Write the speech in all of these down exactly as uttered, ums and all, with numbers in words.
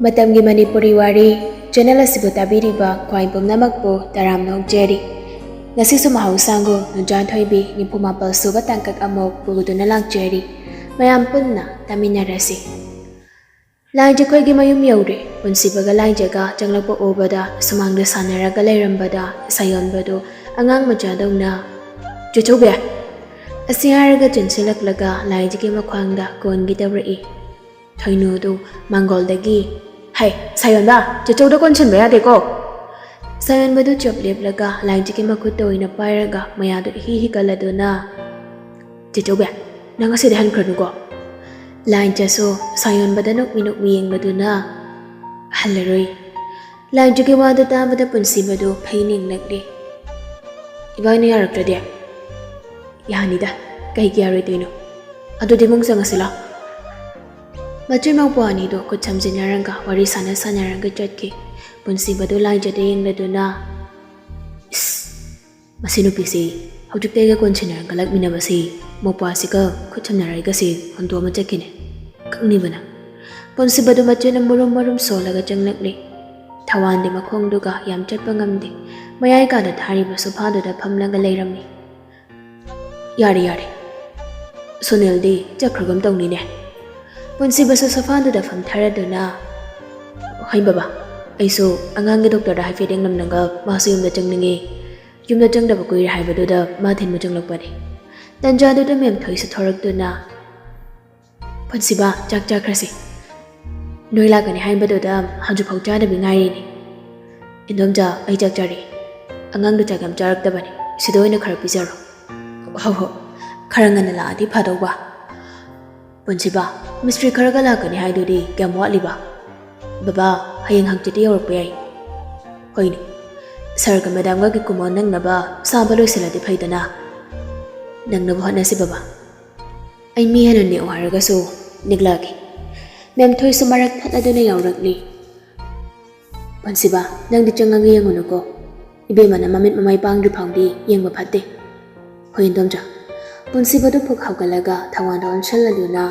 ꯃꯇꯝꯒꯤ ꯃꯅꯤꯄꯨꯔꯤ ꯋꯥꯔꯤ ꯆꯦꯅꯦꯜ ꯑꯁꯤꯕꯨ ꯇꯥꯕꯤꯔꯤꯕ ꯈ꯭ꯋꯥꯏ ꯄꯨꯝꯅꯃꯛꯄꯨ ꯇꯔꯥꯝꯅ ꯑꯣꯛꯆꯔꯤ꯫ ꯉꯁꯤꯁꯨ ꯃꯍꯧꯁꯥꯒꯨꯝ ꯅꯨꯡꯖꯥ ꯊꯣꯏꯕꯤ ꯅꯤꯐꯨ ꯃꯥꯄꯜ ꯁꯨꯕ ꯇꯥꯡꯀꯛ ꯑꯃꯨꯛ ꯄꯨꯗꯨꯅ ꯂꯥꯛꯆꯔꯤ꯫ ꯃꯌꯥꯝ ꯄꯨꯟꯅ ꯇꯥꯃꯤꯟꯅꯔꯁꯤ꯫ ꯂꯥꯏꯖꯈꯣꯏꯒꯤ ꯃꯌꯨꯝ ꯌꯧꯔꯦ꯫ ꯄꯨꯟꯁꯤꯕꯒ ꯂꯥꯏꯖꯒ ꯆꯪꯂꯛꯄ ꯎꯕꯗ ꯁꯨꯃꯥꯡꯗ ꯁꯥꯟꯅꯔꯒ ꯂꯩꯔꯝꯕꯗ ꯁꯥꯌꯣꯟꯕꯗꯨ ꯑꯉꯥꯡ ꯃꯆꯥꯗꯧꯅ "ꯆꯦꯆꯧꯕꯤ!" ꯑꯁꯤ ꯍꯥꯏꯔꯒ ꯆꯦꯟꯁꯤꯜꯂꯛꯂꯒ ꯂꯥꯏꯖꯒꯤ ꯃꯈ꯭ꯋꯥꯡꯗ ꯀꯣꯟꯒꯦ ꯇꯧꯔꯛꯏ꯫ ꯊꯣꯏꯅꯨꯗꯨ ꯃꯥꯡꯒꯣꯜꯗꯒꯤ, "ꯍꯩ, ꯁꯥꯌꯣꯟꯕ, ꯆꯦꯆꯧꯗ ꯀꯣꯟꯁꯤꯟꯕ ꯌꯥꯗꯦꯀꯣ!" ꯁꯥꯌꯣꯟꯕꯗꯨ ꯆꯞ ꯂꯦꯞꯂꯒ ꯂꯥꯏꯖꯒꯤ ꯃꯈꯨꯠꯇ ꯑꯣꯏꯅ ꯄꯥꯏꯔꯒ ꯃꯌꯥꯗꯨ ꯏꯍꯤ ꯍꯤꯒꯠꯂꯗꯨꯅ, "ꯆꯦꯆꯧꯕꯤ, ꯅꯪ ꯑꯁꯤꯗ ꯍꯟꯈ꯭ꯔꯅꯨꯀꯣ!" ꯂꯥꯏꯖꯁꯨ ꯁꯥꯌꯣꯟꯕꯗ ꯅꯣꯛꯃꯤ ꯅꯣꯛꯃꯤ ꯌꯦꯡꯂꯗꯨꯅ, "ꯍꯜꯂꯔꯣꯏ꯫" ꯂꯥꯏꯖꯒꯤ ꯋꯥꯗꯨ ꯇꯥꯕꯗ ꯄꯨꯟꯁꯤꯕꯗꯨ ꯐꯩ ꯅꯤꯡꯂꯛꯂꯤ꯫ "ꯏꯕꯥꯅꯤ ꯌꯥꯔꯛꯇ꯭ꯔꯗꯤ?" "ꯌꯥꯅꯤꯗ, ꯀꯩꯒꯤ ꯌꯥꯔꯣꯏꯗꯣꯏꯅꯣ? ꯑꯗꯨꯗꯤ ꯏꯃꯨꯡ ꯆꯪꯉꯁꯤ ꯂꯥꯎ꯫" ꯃꯆꯤꯟ ꯃꯧꯄ꯭ꯋꯥ ꯑꯅꯤꯗꯨ ꯈꯨꯠ ꯁꯝꯖꯤꯟꯅꯔꯒ ꯋꯥꯔꯤ ꯁꯥꯟꯅ ꯁꯥꯟꯅꯔꯒ ꯆꯠꯈꯤ꯫ ꯄꯨꯟꯁꯤꯕꯗꯨ ꯂꯥꯏꯖꯗ ꯌꯦꯡꯂꯗꯨꯅ, "ꯏꯁ, ꯃꯁꯤ ꯅꯨꯄꯤꯁꯤ ꯍꯧꯖꯤꯛꯇ ꯑꯩꯒ ꯀꯣꯟꯁꯤꯟꯅꯔꯒ ꯂꯥꯛꯃꯤꯟꯅꯕꯁꯤ ꯃꯧꯄ꯭ꯋꯥꯁꯤꯒ ꯈꯨꯠ ꯁꯝꯅꯔꯒꯁꯤ ꯍꯨꯟꯗꯣꯛꯑꯃ ꯆꯠꯈꯤꯅꯦ꯫ ꯀꯛꯅꯤꯕꯅ꯫" ꯄꯨꯟꯁꯤꯕꯗꯨ ꯃꯆꯤꯟꯅ ꯃꯨꯔꯨꯝ ꯃꯨꯔꯨꯝ ꯁꯣꯜꯂꯒ ꯆꯪꯂꯛꯂꯤ꯫ ꯊꯋꯥꯟꯗꯤ ꯃꯈꯣꯡꯗꯨꯒ ꯌꯥꯝ ꯆꯠꯄ ꯉꯝꯗꯦ꯫ ꯃꯌꯥꯏ ꯀꯥꯗ ꯊꯥꯔꯤꯕ ꯁꯣꯐꯥꯗꯨꯗ ꯐꯝꯂꯒ ꯂꯩꯔꯝꯃꯤ꯫ "ꯌꯥꯔꯦ, ꯌꯥꯔꯦ꯫ ꯁꯨꯅꯤꯜꯗꯤ ꯆꯠꯈ꯭ꯔꯒꯨꯝ ꯇꯧꯅꯤꯅꯦ꯫" ꯄꯨꯟꯁꯤꯕꯁꯨ ꯁꯣꯐꯥꯗꯨꯗ ꯐꯝꯊꯔꯗꯨꯅ, "ꯍꯣꯏ ꯕꯕꯥ, ꯑꯩꯁꯨ ꯑꯉꯥꯡꯒꯤ ꯗꯣꯛꯇꯔꯗ ꯍꯥꯏꯐꯦꯠ ꯌꯦꯡꯂꯝꯂꯒ ꯃꯥꯁꯨ ꯌꯨꯝꯗ ꯆꯪꯅꯤꯡꯉꯤ꯫ ꯌꯨꯝꯗ ꯆꯪꯗꯕ ꯀꯨꯏꯔꯦ ꯍꯥꯏꯕꯗꯨꯗ ꯃꯥ ꯊꯤꯟꯕ ꯆꯪꯂꯛꯄꯅꯤ꯫" ꯇꯟꯖꯥꯗꯨꯗ ꯃꯦꯝꯊꯣꯏꯁꯨ ꯊꯣꯔꯛꯇꯨꯅ, "ꯄꯨꯟꯁꯤꯕ, ꯆꯥꯛ ꯆꯥꯈ꯭ꯔꯁꯤ꯫ ꯅꯣꯏ ꯂꯥꯛꯀꯅꯤ ꯍꯥꯏꯕꯗꯨꯗ ꯍꯧꯖꯤꯛꯐꯥꯎ ꯆꯥꯗꯕꯤ ꯉꯥꯏꯔꯤꯅꯤ꯫" "ꯏꯟꯗꯣꯝꯆꯥ, ꯑꯩ ꯆꯥꯛ ꯆꯥꯔꯤ꯫ ꯑꯉꯥꯡꯗꯣ ꯆꯥꯛ ꯌꯥꯝ ꯆꯥꯔꯛꯇꯕꯅꯤ꯫ ꯁꯤꯗ ꯑꯣꯏꯅ ꯈꯔ ꯄꯤꯖꯔꯣ꯫" "ꯍꯣ ꯍꯣ, ꯈꯔ ꯉꯟꯅ ꯂꯥꯛꯑꯗꯤ ꯐꯗꯧꯕ꯫" "ꯄꯨꯟꯁꯤꯕ, ꯃꯤꯁꯇ꯭ꯔꯤ ꯈꯔꯒ ꯂꯥꯛꯀꯅꯤ ꯍꯥꯏꯗꯨꯗꯤ ꯀꯌꯥꯝ ꯋꯥꯠꯂꯤꯕ?" "ꯕꯕꯥ, ꯍꯌꯦꯡ ꯍꯪꯆꯤꯠꯇꯤ ꯌꯧꯔꯛꯄ ꯌꯥꯏ꯫" "ꯍꯣꯏꯅꯦ, ꯁꯥꯔꯒ ꯃꯦꯗꯥꯝꯒꯒꯤ ꯀꯨꯃꯣꯟ ꯅꯪꯅꯕ ꯁꯥꯕ ꯂꯣꯏꯁꯤꯜꯂꯗꯤ ꯐꯩꯗꯅ꯫" "ꯅꯪꯅꯕ ꯍꯣꯠꯅꯁꯤ ꯕꯕꯥ꯫ ꯑꯩ ꯃꯤ ꯍꯦꯟꯅ ꯅꯦꯛꯑꯣ ꯍꯥꯏꯔꯒꯁꯨ ꯅꯦꯛꯂꯛꯑꯒꯦ꯫" ꯃꯦꯝꯊꯣꯏꯁꯨ ꯃꯔꯛ ꯊꯠꯅꯗꯨꯅ ꯌꯥꯎꯔꯛꯂꯤ꯫ "ꯄꯨꯟꯁꯤꯕ, ꯅꯪꯗꯤ ꯆꯪꯉꯒ ꯌꯦꯡꯉꯨꯅꯨꯀꯣ꯫ ꯏꯕꯦꯝꯃꯅ ꯃꯃꯤꯠ ꯃꯃꯥꯏ ꯄꯥꯡꯗ꯭ꯔꯤ ꯐꯥꯎꯗꯤ ꯌꯦꯡꯕ ꯐꯠꯇꯦ꯫" "ꯍꯣꯏ, ꯏꯟꯗꯣꯝꯆꯥ꯫" ꯄꯨꯟꯁꯤꯕꯗꯨ ꯐꯨꯛ ꯍꯧꯒꯠꯂꯒ ꯊꯋꯥꯟꯗ ꯑꯣꯟꯁꯤꯜꯂꯗꯨꯅ,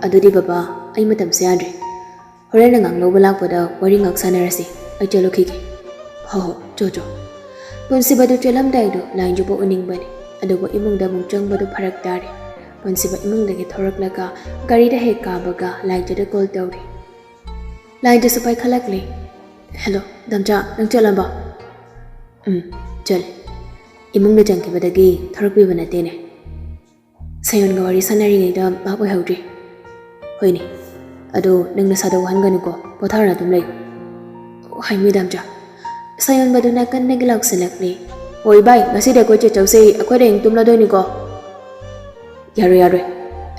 "ꯑꯗꯨꯗꯤ ꯕꯕꯥ, ꯑꯩ ꯃꯇꯝꯁꯦ ꯌꯥꯗ꯭ꯔꯦ꯫ ꯍꯣꯔꯦꯟ ꯑꯉꯥꯡ ꯂꯧꯕ ꯂꯥꯛꯄꯗ ꯋꯥꯔꯤ ꯉꯥꯛ ꯁꯥꯟꯅꯔꯁꯤ꯫ ꯑꯩ ꯆꯠꯂꯨꯈꯤꯒꯦ꯫ ꯍꯣ ꯍꯣ, ꯆꯣ ꯆꯣ꯫ ꯄꯨꯟꯁꯤꯕꯗꯨ ꯆꯠꯂꯝꯗꯥꯏꯗꯣ ꯂꯥꯏꯟꯖꯕꯨ ꯎꯅꯤꯡꯕꯅꯤ, ꯑꯗꯨꯕꯨ ꯏꯃꯨꯡꯗ ꯑꯃꯨꯛ ꯆꯪꯕꯗꯨ ꯐꯔꯛ ꯇꯥꯔꯦ꯫ ꯄꯨꯟꯁꯤꯕ ꯏꯃꯨꯡꯗꯒꯤ ꯊꯣꯔꯛꯂꯒ ꯒꯥꯔꯤꯗ ꯍꯦꯛ ꯀꯥꯕꯒ ꯂꯥꯏꯟꯖꯗ ꯀꯣꯜ ꯇꯧꯔꯤ꯫ ꯂꯥꯏꯟꯖꯁꯨ ꯄꯥꯏꯈꯠꯂꯛꯂꯦ꯫ "ꯍꯦꯜꯂꯣ, ꯗꯝꯆꯥ, ꯅꯪ ꯆꯠꯂꯝꯕ?" "ꯎꯝ, ꯆꯠꯂꯦ꯫ ꯏꯃꯨꯡꯗ ꯆꯪꯈꯤꯕꯗꯒꯤ ꯊꯣꯔꯛꯄꯤꯕ ꯅꯠꯇꯦꯅꯦ꯫ ꯁꯌꯣꯟꯒ ꯋꯥꯔꯤ ꯁꯥꯟꯅꯔꯤꯉꯩꯗ ꯚꯥꯞ ꯑꯣꯏꯍꯧꯗ꯭ꯔꯤ꯫" "ꯍꯣꯏꯅꯦ, ꯑꯗꯣ ꯅꯪ ꯅꯁꯥꯗ ꯋꯥꯍꯟꯒꯅꯨꯀꯣ, ꯄꯣꯊꯥꯔ ꯑꯗꯨꯝ ꯂꯩꯌꯨ꯫" "ꯍꯥꯏ, ꯃꯦꯗꯥꯝ ꯆꯥ꯫" ꯁꯌꯣꯟꯕꯗꯨ ꯅꯥꯀꯟꯗꯒꯤ ꯂꯥꯎꯁꯤꯜꯂꯛꯂꯦ꯫ "ꯍꯣꯏ ꯚꯥꯏ, ꯉꯁꯤꯗꯤ ꯑꯩꯈꯣꯏ ꯆꯦ ꯆꯧꯁꯦ ꯑꯩꯈꯣꯏꯗ ꯍꯌꯦꯡ ꯇꯨꯝꯂꯗꯣꯏꯅꯤꯀꯣ꯫" "ꯌꯥꯔꯣꯏ, ꯌꯥꯔꯣꯏ꯫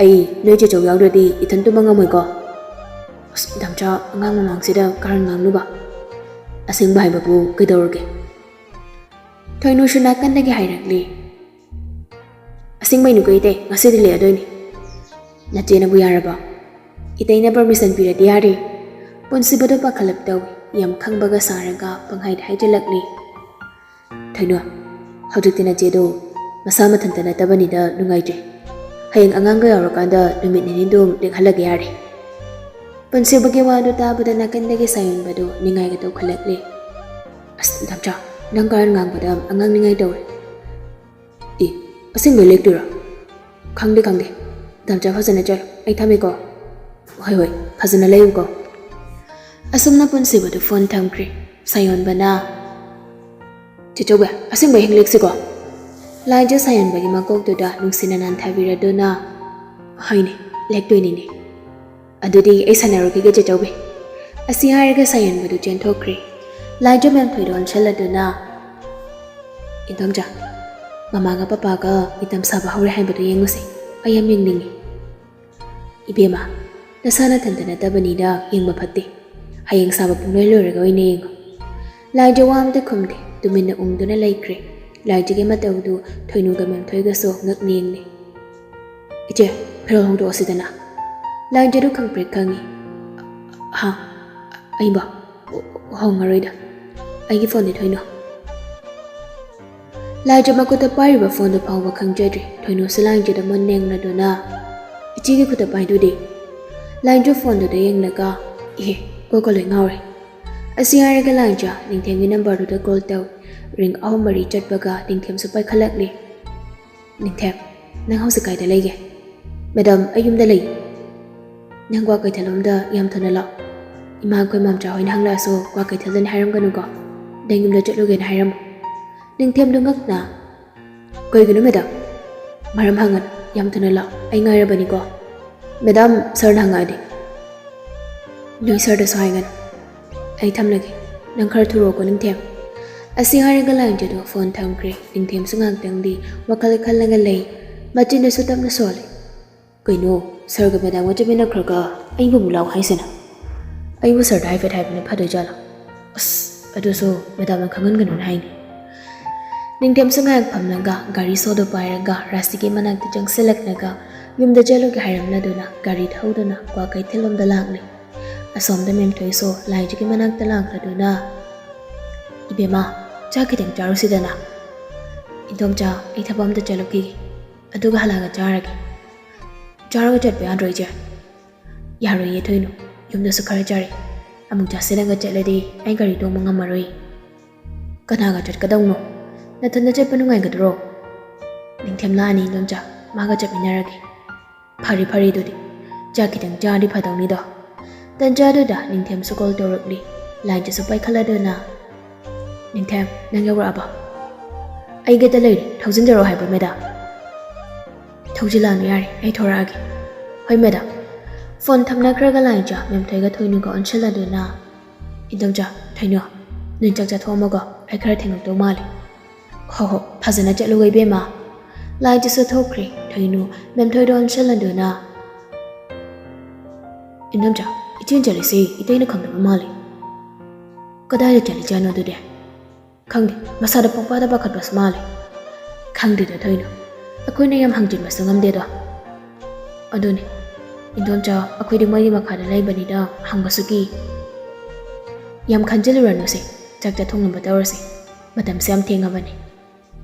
ꯑꯩ ꯅꯣꯏ ꯆꯦ ꯆꯧ ꯌꯥꯎꯗ꯭ꯔꯗꯤ ꯏꯊꯟ ꯇꯨꯝꯕ ꯉꯝꯃꯣꯏꯀꯣ꯫" "ꯑꯁ, ꯗꯝꯆꯥ, ꯑꯉꯥꯡ ꯃꯃꯥꯡꯁꯤꯗ ꯀꯔꯟ ꯉꯥꯡꯅꯨꯕ꯫" "ꯑꯁꯦꯡꯕ ꯍꯥꯏꯕꯕꯨ ꯀꯩꯗꯧꯔꯒꯦ?" ꯊꯣꯏꯅꯨꯁꯨ ꯅꯥꯀꯟꯗꯒꯤ ꯍꯥꯏꯔꯛꯂꯤ꯫ "ꯑꯁꯦꯡꯕꯩꯅꯤꯀꯣ ꯏꯇꯩ, ꯉꯁꯤꯗꯤ ꯂꯦꯛꯑꯗꯣꯏꯅꯤ꯫" "ꯅꯆꯦꯅꯕꯨ ꯌꯥꯔꯕꯣ?" "ꯏꯇꯩꯅ ꯄꯔꯃꯤꯁꯟ ꯄꯤꯔꯗꯤ ꯌꯥꯔꯦ꯫" ꯄꯨꯟꯁꯤꯕꯗꯣ ꯄꯥꯈꯠꯂꯞ ꯇꯧꯏ, ꯌꯥꯝ ꯈꯪꯕꯒ ꯁꯥꯔꯒ ꯄꯪꯍꯥꯏꯗ ꯍꯥꯏꯖꯤꯜꯂꯛꯂꯤ꯫ "ꯊꯣꯏꯅꯨ, ꯍꯧꯖꯤꯛꯇꯤ ꯅꯆꯦꯗꯣ ꯃꯁꯥ ꯃꯊꯟꯇ ꯅꯠꯇꯕꯅꯤꯗ ꯅꯨꯡꯉꯥꯏꯇ꯭ꯔꯦ꯫ ꯍꯌꯦꯡ ꯑꯉꯥꯡꯒ ꯌꯥꯎꯔꯀꯥꯟꯗ ꯅꯨꯃꯤꯠ ꯅꯤꯅꯤꯗꯨꯝ ꯂꯦꯛꯍꯜꯂꯒꯦ ꯌꯥꯔꯦ꯫" ꯄꯨꯟꯁꯤꯕꯒꯤ ꯋꯥꯗꯨ ꯇꯥꯕꯗ ꯅꯥꯀꯟꯗꯒꯤ ꯁꯥꯌꯣꯟꯕꯗꯨ ꯅꯤꯡꯉꯥꯏꯒ ꯇꯧꯈꯠꯂꯛꯂꯦ꯫ "ꯑꯁ, ꯗꯝꯆꯥ, ꯅꯪ ꯀꯔꯟ ꯉꯥꯡꯕꯗ ꯑꯉꯥꯡ ꯅꯤꯡꯉꯥꯏ ꯇꯧꯔꯦ꯫" "ꯑꯦ, ꯑꯁꯦꯡꯕꯩ ꯂꯦꯛꯇꯣꯏꯔꯣ?" "ꯈꯪꯗꯦ, ꯈꯪꯗꯦ꯫ ꯗꯝꯆꯥ, ꯐꯖꯅ ꯆꯠꯂꯣ꯫ ꯑꯩ ꯊꯝꯃꯦꯀꯣ꯫" "ꯍꯣꯏ, ꯍꯣꯏ, ꯐꯖꯅ ꯂꯩꯌꯨꯀꯣ꯫" ꯑꯁꯨꯝꯅ ꯄꯨꯟꯁꯤꯕꯗꯨ ꯐꯣꯟ ꯊꯝꯈ꯭ꯔꯦ꯫ ꯁꯥꯌꯣꯟꯕꯅ, "ꯆꯦꯆꯧꯕꯤ, ꯑꯁꯦꯡꯕꯩ ꯍꯌꯦꯡ ꯂꯦꯛꯁꯤꯀꯣ?" ꯂꯥꯏꯖ ꯁꯥꯌꯣꯟꯕꯒꯤ ꯃꯀꯣꯛꯇꯨꯗ ꯅꯨꯡꯁꯤꯅ ꯅꯥꯟꯊꯕꯤꯔꯗꯨꯅ, "ꯍꯣꯏꯅꯦ, ꯂꯦꯛꯇꯣꯏꯅꯤꯅꯦ꯫ ꯑꯗꯨꯗꯤ ꯑꯩ ꯁꯥꯟꯅꯔꯨꯈꯤꯒꯦ, ꯆꯦꯆꯧꯕꯤ꯫" ꯑꯁꯤ ꯍꯥꯏꯔꯒ ꯁꯥꯌꯣꯟꯕꯗꯨ ꯆꯦꯟꯊꯣꯛꯈ꯭ꯔꯦ꯫ ꯂꯥꯏꯖ ꯃꯦꯝꯊꯣꯏꯗ ꯑꯣꯟꯁꯤꯜꯂꯗꯨꯅ, "ꯏꯟꯗꯣꯝꯆꯥ, ꯃꯃꯥꯒ ꯄꯄꯥꯒ ꯃꯤꯇꯝ ꯁꯥꯕ ꯍꯧꯔꯦ ꯍꯥꯏꯕꯗꯨ ꯌꯦꯡꯉꯨꯁꯦ꯫ ꯑꯩ ꯌꯥꯝ ꯌꯦꯡꯅꯤꯡꯉꯤ꯫" "ꯏꯕꯦꯝꯃ, ꯅꯁꯥ ꯅꯊꯟꯇ ꯅꯠꯇꯕꯅꯤꯅ ꯌꯦꯡꯕ ꯐꯠꯇꯦ꯫ ꯍꯌꯦꯡ ꯁꯥꯕ ꯄꯨꯡꯂꯣꯏ ꯂꯣꯏꯔꯒ ꯑꯣꯏꯅ ꯌꯦꯡꯉꯨ꯫" ꯂꯥꯏꯖ ꯋꯥ ꯑꯃꯇ ꯈꯨꯝꯗꯦ, ꯇꯨꯃꯤꯟꯅ ꯎꯪꯗꯨꯅ ꯂꯩꯈ꯭ꯔꯦ꯫ ꯂꯥꯏꯖꯒꯤ ꯃꯇꯧꯗꯨ ꯊꯣꯏꯅꯨꯒ ꯃꯦꯝꯊꯣꯏꯒꯁꯨ ꯉꯛꯅ ꯌꯦꯡꯅꯩ꯫ "ꯏꯆꯦ, ꯐꯤꯔꯣꯜ ꯍꯣꯡꯗꯣꯛꯑꯁꯤꯗꯅ꯫" ꯂꯥꯏꯖꯗꯨ ꯈꯪꯄ꯭ꯔꯦꯛ ꯈꯪꯉꯤ꯫ "ꯍꯥ? ꯑꯩꯕꯣ? ꯍꯣꯡꯉꯔꯣꯏꯗ꯫ ꯑꯩꯒꯤ ꯐꯣꯟꯗꯤ ꯊꯣꯏꯅꯨ꯫" ꯂꯥꯏꯖ ꯃꯈꯨꯠꯇ ꯄꯥꯏꯔꯤꯕ ꯐꯣꯟꯗꯨ ꯐꯥꯎꯕ ꯈꯪꯖꯗ꯭ꯔꯤ꯫ ꯊꯣꯏꯅꯨꯁꯨ ꯂꯥꯏꯖꯗ ꯃꯨꯟꯅ ꯌꯦꯡꯂꯗꯨꯅ, "ꯏꯆꯦꯒꯤ ꯈꯨꯠꯇ ꯄꯥꯏꯗꯨꯗꯤ?" ꯂꯥꯏꯖ ꯐꯣꯟꯗꯨꯗ ꯌꯦꯡꯂꯒ, ꯏꯍꯦ, ꯀꯣꯛꯀ ꯂꯣꯏ ꯉꯥꯎꯔꯦ꯫ ꯑꯁꯤ ꯍꯥꯏꯔꯒ ꯂꯥꯏꯟꯆ ꯅꯤꯡꯊꯦꯝꯒꯤ ꯅꯝꯕꯔꯗꯨꯗ ꯀꯣꯜ ꯇꯧ꯫ ꯔꯤꯡ ꯑꯍꯨꯝ ꯃꯔꯤ ꯆꯠꯄꯒ ꯅꯤꯡꯊꯦꯝꯁꯨ ꯄꯥꯏꯈꯠꯂꯛꯂꯦ꯫ "ꯅꯤꯡꯊꯦꯝ, ꯅꯪ ꯍꯧꯖꯤꯛ ꯀꯥꯏꯗ ꯂꯩꯒꯦ?" "ꯃꯦꯗꯥꯝ, ꯑꯩ ꯌꯨꯝꯗ ꯂꯩ꯫ ꯅꯪ ꯀ꯭ꯋꯥꯀꯩꯊꯦꯜꯂꯣꯝꯗ ꯌꯥꯝ ꯊꯨꯅ ꯂꯥꯛꯑꯣ꯫ ꯏꯃꯥ ꯑꯩꯈꯣꯏ ꯃꯥꯝꯆꯥ ꯍꯣꯏꯅ ꯍꯪꯂꯛꯑꯁꯨ ꯀ꯭ꯋꯥꯀꯩꯊꯦꯜꯗꯅꯤ ꯍꯥꯏꯔꯝꯒꯅꯨꯀꯣ꯫ ꯅꯪ ꯌꯨꯝꯗ ꯆꯠꯂꯨꯒꯦꯅ ꯍꯥꯏꯔꯝꯃꯣ꯫" ꯅꯤꯡꯊꯦꯝꯗꯣ ꯉꯛꯅ, "ꯀꯩꯒꯤꯅꯣ ꯃꯦꯗꯥꯝ?" "ꯃꯔꯝ ꯍꯪꯒꯅꯨ, ꯌꯥꯝ ꯊꯨꯅ ꯂꯥꯛꯑꯣ, ꯑꯩ ꯉꯥꯏꯔꯕꯅꯤꯀꯣ꯫" "ꯃꯦꯗꯥꯝ, ꯁꯥꯔꯅ ꯍꯪꯉꯛꯑꯗꯤ?" "ꯅꯣꯏ ꯁꯥꯔꯗꯁꯨ ꯍꯥꯏꯒꯅꯨ꯫ ꯑꯩ ꯊꯝꯂꯒꯦ, ꯅꯪ ꯈꯔ ꯊꯨꯔꯛꯑꯣꯀꯣ ꯅꯤꯡꯊꯦꯝ꯫" ꯑꯁꯤ ꯍꯥꯏꯔꯒ ꯂꯥꯏꯟꯆꯗꯣ ꯐꯣꯟ ꯊꯝꯈ꯭ꯔꯦ꯫ ꯅꯤꯡꯊꯦꯝꯁꯨ ꯉꯥꯏꯍꯥꯛꯇꯪꯗꯤ ꯋꯥꯈꯜ ꯈꯜꯂꯒ ꯂꯩ꯫ ꯃꯆꯤꯟꯗꯁꯨ ꯇꯞꯅ ꯁꯣꯜꯂꯤ꯫ "ꯀꯩꯅꯣ, ꯁꯥꯔꯒ ꯃꯦꯗꯥꯝꯒ ꯆꯠꯃꯤꯟꯅꯈ꯭ꯔꯒ ꯑꯩꯕꯨ ꯑꯃꯨꯛ ꯂꯥꯛꯑꯣ ꯍꯥꯏꯁꯤꯅ? ꯑꯩꯕꯨ ꯁꯥꯔꯗ ꯍꯥꯏꯐꯦꯠ ꯍꯥꯏꯕꯅ ꯐꯗꯣꯏ ꯖꯥꯠꯂꯣ? ꯑꯁ, ꯑꯗꯨꯁꯨ ꯃꯦꯗꯥꯝꯅ ꯈꯪꯍꯟꯒꯅꯨꯅ ꯍꯥꯏꯅꯤ꯫" ꯅꯤꯡꯊꯦꯝꯁꯨ ꯉꯥꯏꯍꯥꯛ ꯐꯝꯂꯒ ꯒꯥꯔꯤ ꯁꯣꯗꯣ ꯄꯥꯏꯔꯒ ꯔꯥꯁꯇꯤꯒꯤ ꯃꯅꯥꯛꯇ ꯆꯪꯁꯤꯜꯂꯛꯂꯒ ꯌꯨꯝꯗ ꯆꯠꯂꯨꯒꯦ ꯍꯥꯏꯔꯝꯂꯗꯨꯅ ꯒꯥꯔꯤ ꯊꯧꯗꯨꯅ ꯀ꯭ꯋꯥꯀꯩꯊꯦꯜꯂꯣꯝꯗ ꯂꯥꯛꯂꯦ꯫ ꯑꯁꯣꯝꯗ ꯃꯦꯝꯊꯣꯏꯁꯨ ꯂꯥꯏꯖꯒꯤ ꯃꯅꯥꯛꯇ ꯂꯥꯛꯂꯗꯨꯅ, "ꯏꯕꯦꯝꯃ, ꯆꯥꯛ ꯈꯤꯇꯪ ꯆꯥꯔꯨꯁꯤꯗꯅ꯫" "ꯏꯟꯗꯣꯝꯆꯥ, ꯑꯩ ꯊꯕꯛ ꯑꯝꯇ ꯆꯠꯂꯨꯈꯤꯒꯦ, ꯑꯗꯨꯒ ꯍꯜꯂꯛꯑꯒ ꯆꯥꯔꯒꯦ꯫" "ꯆꯥꯔꯒ ꯆꯠꯄ ꯌꯥꯗ꯭ꯔꯣ ꯏꯆꯦ?" "ꯌꯥꯔꯣꯏꯌꯦ ꯊꯣꯏꯅꯨ, ꯌꯨꯝꯗꯁꯨ ꯈꯔ ꯆꯥꯔꯦ꯫ ꯑꯃꯨꯛ ꯆꯥꯁꯤꯜꯂꯒ ꯆꯠꯂꯗꯤ ꯑꯩ ꯒꯥꯔꯤ ꯇꯣꯡꯕ ꯉꯝꯃꯔꯣꯏ꯫" "ꯀꯅꯥꯒ ꯆꯠꯀꯗꯧꯅꯣ? ꯅꯊꯟꯗ ꯆꯠꯄ ꯅꯨꯡꯉꯥꯏꯒꯗ꯭ꯔꯣ?" "ꯅꯤꯡꯊꯦꯝ ꯂꯥꯛꯑꯅꯤ ꯏꯟꯗꯣꯝꯆꯥ, ꯃꯥꯒ ꯆꯠꯃꯤꯟꯅꯔꯒꯦ꯫" "ꯐꯔꯦ ꯐꯔꯦ, ꯑꯗꯨꯗꯤ ꯆꯥꯛ ꯈꯤꯇꯪ ꯆꯥꯔꯗꯤ ꯐꯗꯧꯅꯤꯗꯣ꯫" ꯇꯟꯖꯥꯗꯨꯗ ꯅꯤꯡꯊꯦꯝꯁꯨ ꯀꯣꯜ ꯇꯧꯔꯛꯂꯤ꯫ ꯂꯥꯏꯟꯗꯨꯁꯨ ꯄꯥꯏꯈꯠꯂꯗꯨꯅ, "ꯅꯤꯡꯊꯦꯝ, ꯅꯪ ꯌꯧꯔꯛꯑꯕ?" "ꯑꯩ ꯒꯦꯠꯇ ꯂꯩꯔꯦ, ꯊꯧꯖꯤꯟꯖꯔꯛꯑꯣ ꯍꯥꯏꯕ꯭ꯔꯣ ꯃꯦꯗꯥꯝ?" "ꯊꯧꯖꯤꯜꯂꯛꯑꯅꯨ, ꯌꯥꯔꯦ, ꯑꯩ ꯊꯣꯔꯛꯑꯒꯦ꯫" "ꯍꯣꯏ ꯃꯦꯗꯥꯝ꯫" ꯐꯣꯟ ꯊꯝꯅꯈ꯭ꯔꯒ ꯂꯥꯏꯟꯆ ꯃꯦꯝꯊꯣꯏꯒ ꯊꯣꯏꯅꯨꯒ ꯑꯣꯟꯁꯤꯜꯂꯗꯨꯅ, "ꯏꯟꯗꯣꯝꯆꯥ, ꯊꯣꯏꯅꯨ, ꯅꯣꯏ ꯆꯥꯛ ꯆꯥꯊꯣꯛꯑꯝꯃꯣꯀꯣ, ꯑꯩ ꯈꯔ ꯊꯦꯡꯂꯛꯇꯧ ꯃꯥꯜꯂꯦ꯫" "ꯍꯣ ꯍꯣ, ꯐꯖꯅ ꯆꯠꯂꯨꯀꯣ ꯏꯕꯦꯝꯃ꯫" ꯂꯥꯏꯟꯆꯁꯨ ꯊꯣꯛꯈ꯭ꯔꯦ꯫ ꯊꯣꯏꯅꯨ ꯃꯦꯝꯊꯣꯏꯗ ꯑꯣꯟꯁꯤꯜꯂꯗꯨꯅ, "ꯏꯟꯗꯣꯝꯆꯥ, ꯏꯆꯦꯅ ꯆꯠꯂꯤꯁꯤ ꯏꯇꯩꯅ ꯈꯪꯗꯕ ꯃꯥꯜꯂꯤ꯫" "ꯀꯗꯥꯏꯗ ꯆꯠꯂꯤꯖꯥꯠꯅꯣ ꯑꯗꯨꯗꯤ?" "ꯈꯪꯗꯦ, ꯃꯁꯥꯗ ꯄꯪꯄꯥꯗ ꯄꯥꯈꯠꯄꯁꯨ ꯃꯥꯜꯂꯦ꯫" "ꯈꯪꯗꯦꯗ ꯊꯣꯏꯅꯨ, ꯑꯩꯈꯣꯏꯅ ꯌꯥꯝ ꯍꯪꯖꯤꯟꯕꯁꯨ ꯉꯝꯗꯦꯗꯣ꯫" "ꯑꯗꯨꯅꯤ ꯏꯟꯗꯣꯝꯆꯥ, ꯑꯩꯈꯣꯏꯗꯤ ꯃꯣꯏꯒꯤ ꯃꯈꯥꯗ ꯂꯩꯕꯅꯤꯅ ꯍꯪꯕꯁꯨ ꯀꯤ꯫" "ꯌꯥꯝ ꯈꯟꯖꯤꯜꯂꯨꯔꯅꯨꯁꯦ, ꯆꯥꯛ ꯆꯥꯊꯣꯛꯅꯕ ꯇꯧꯔꯁꯦ, ꯃꯇꯝꯁꯦ ꯌꯥꯝ ꯊꯦꯡꯉꯕꯅꯤ꯫"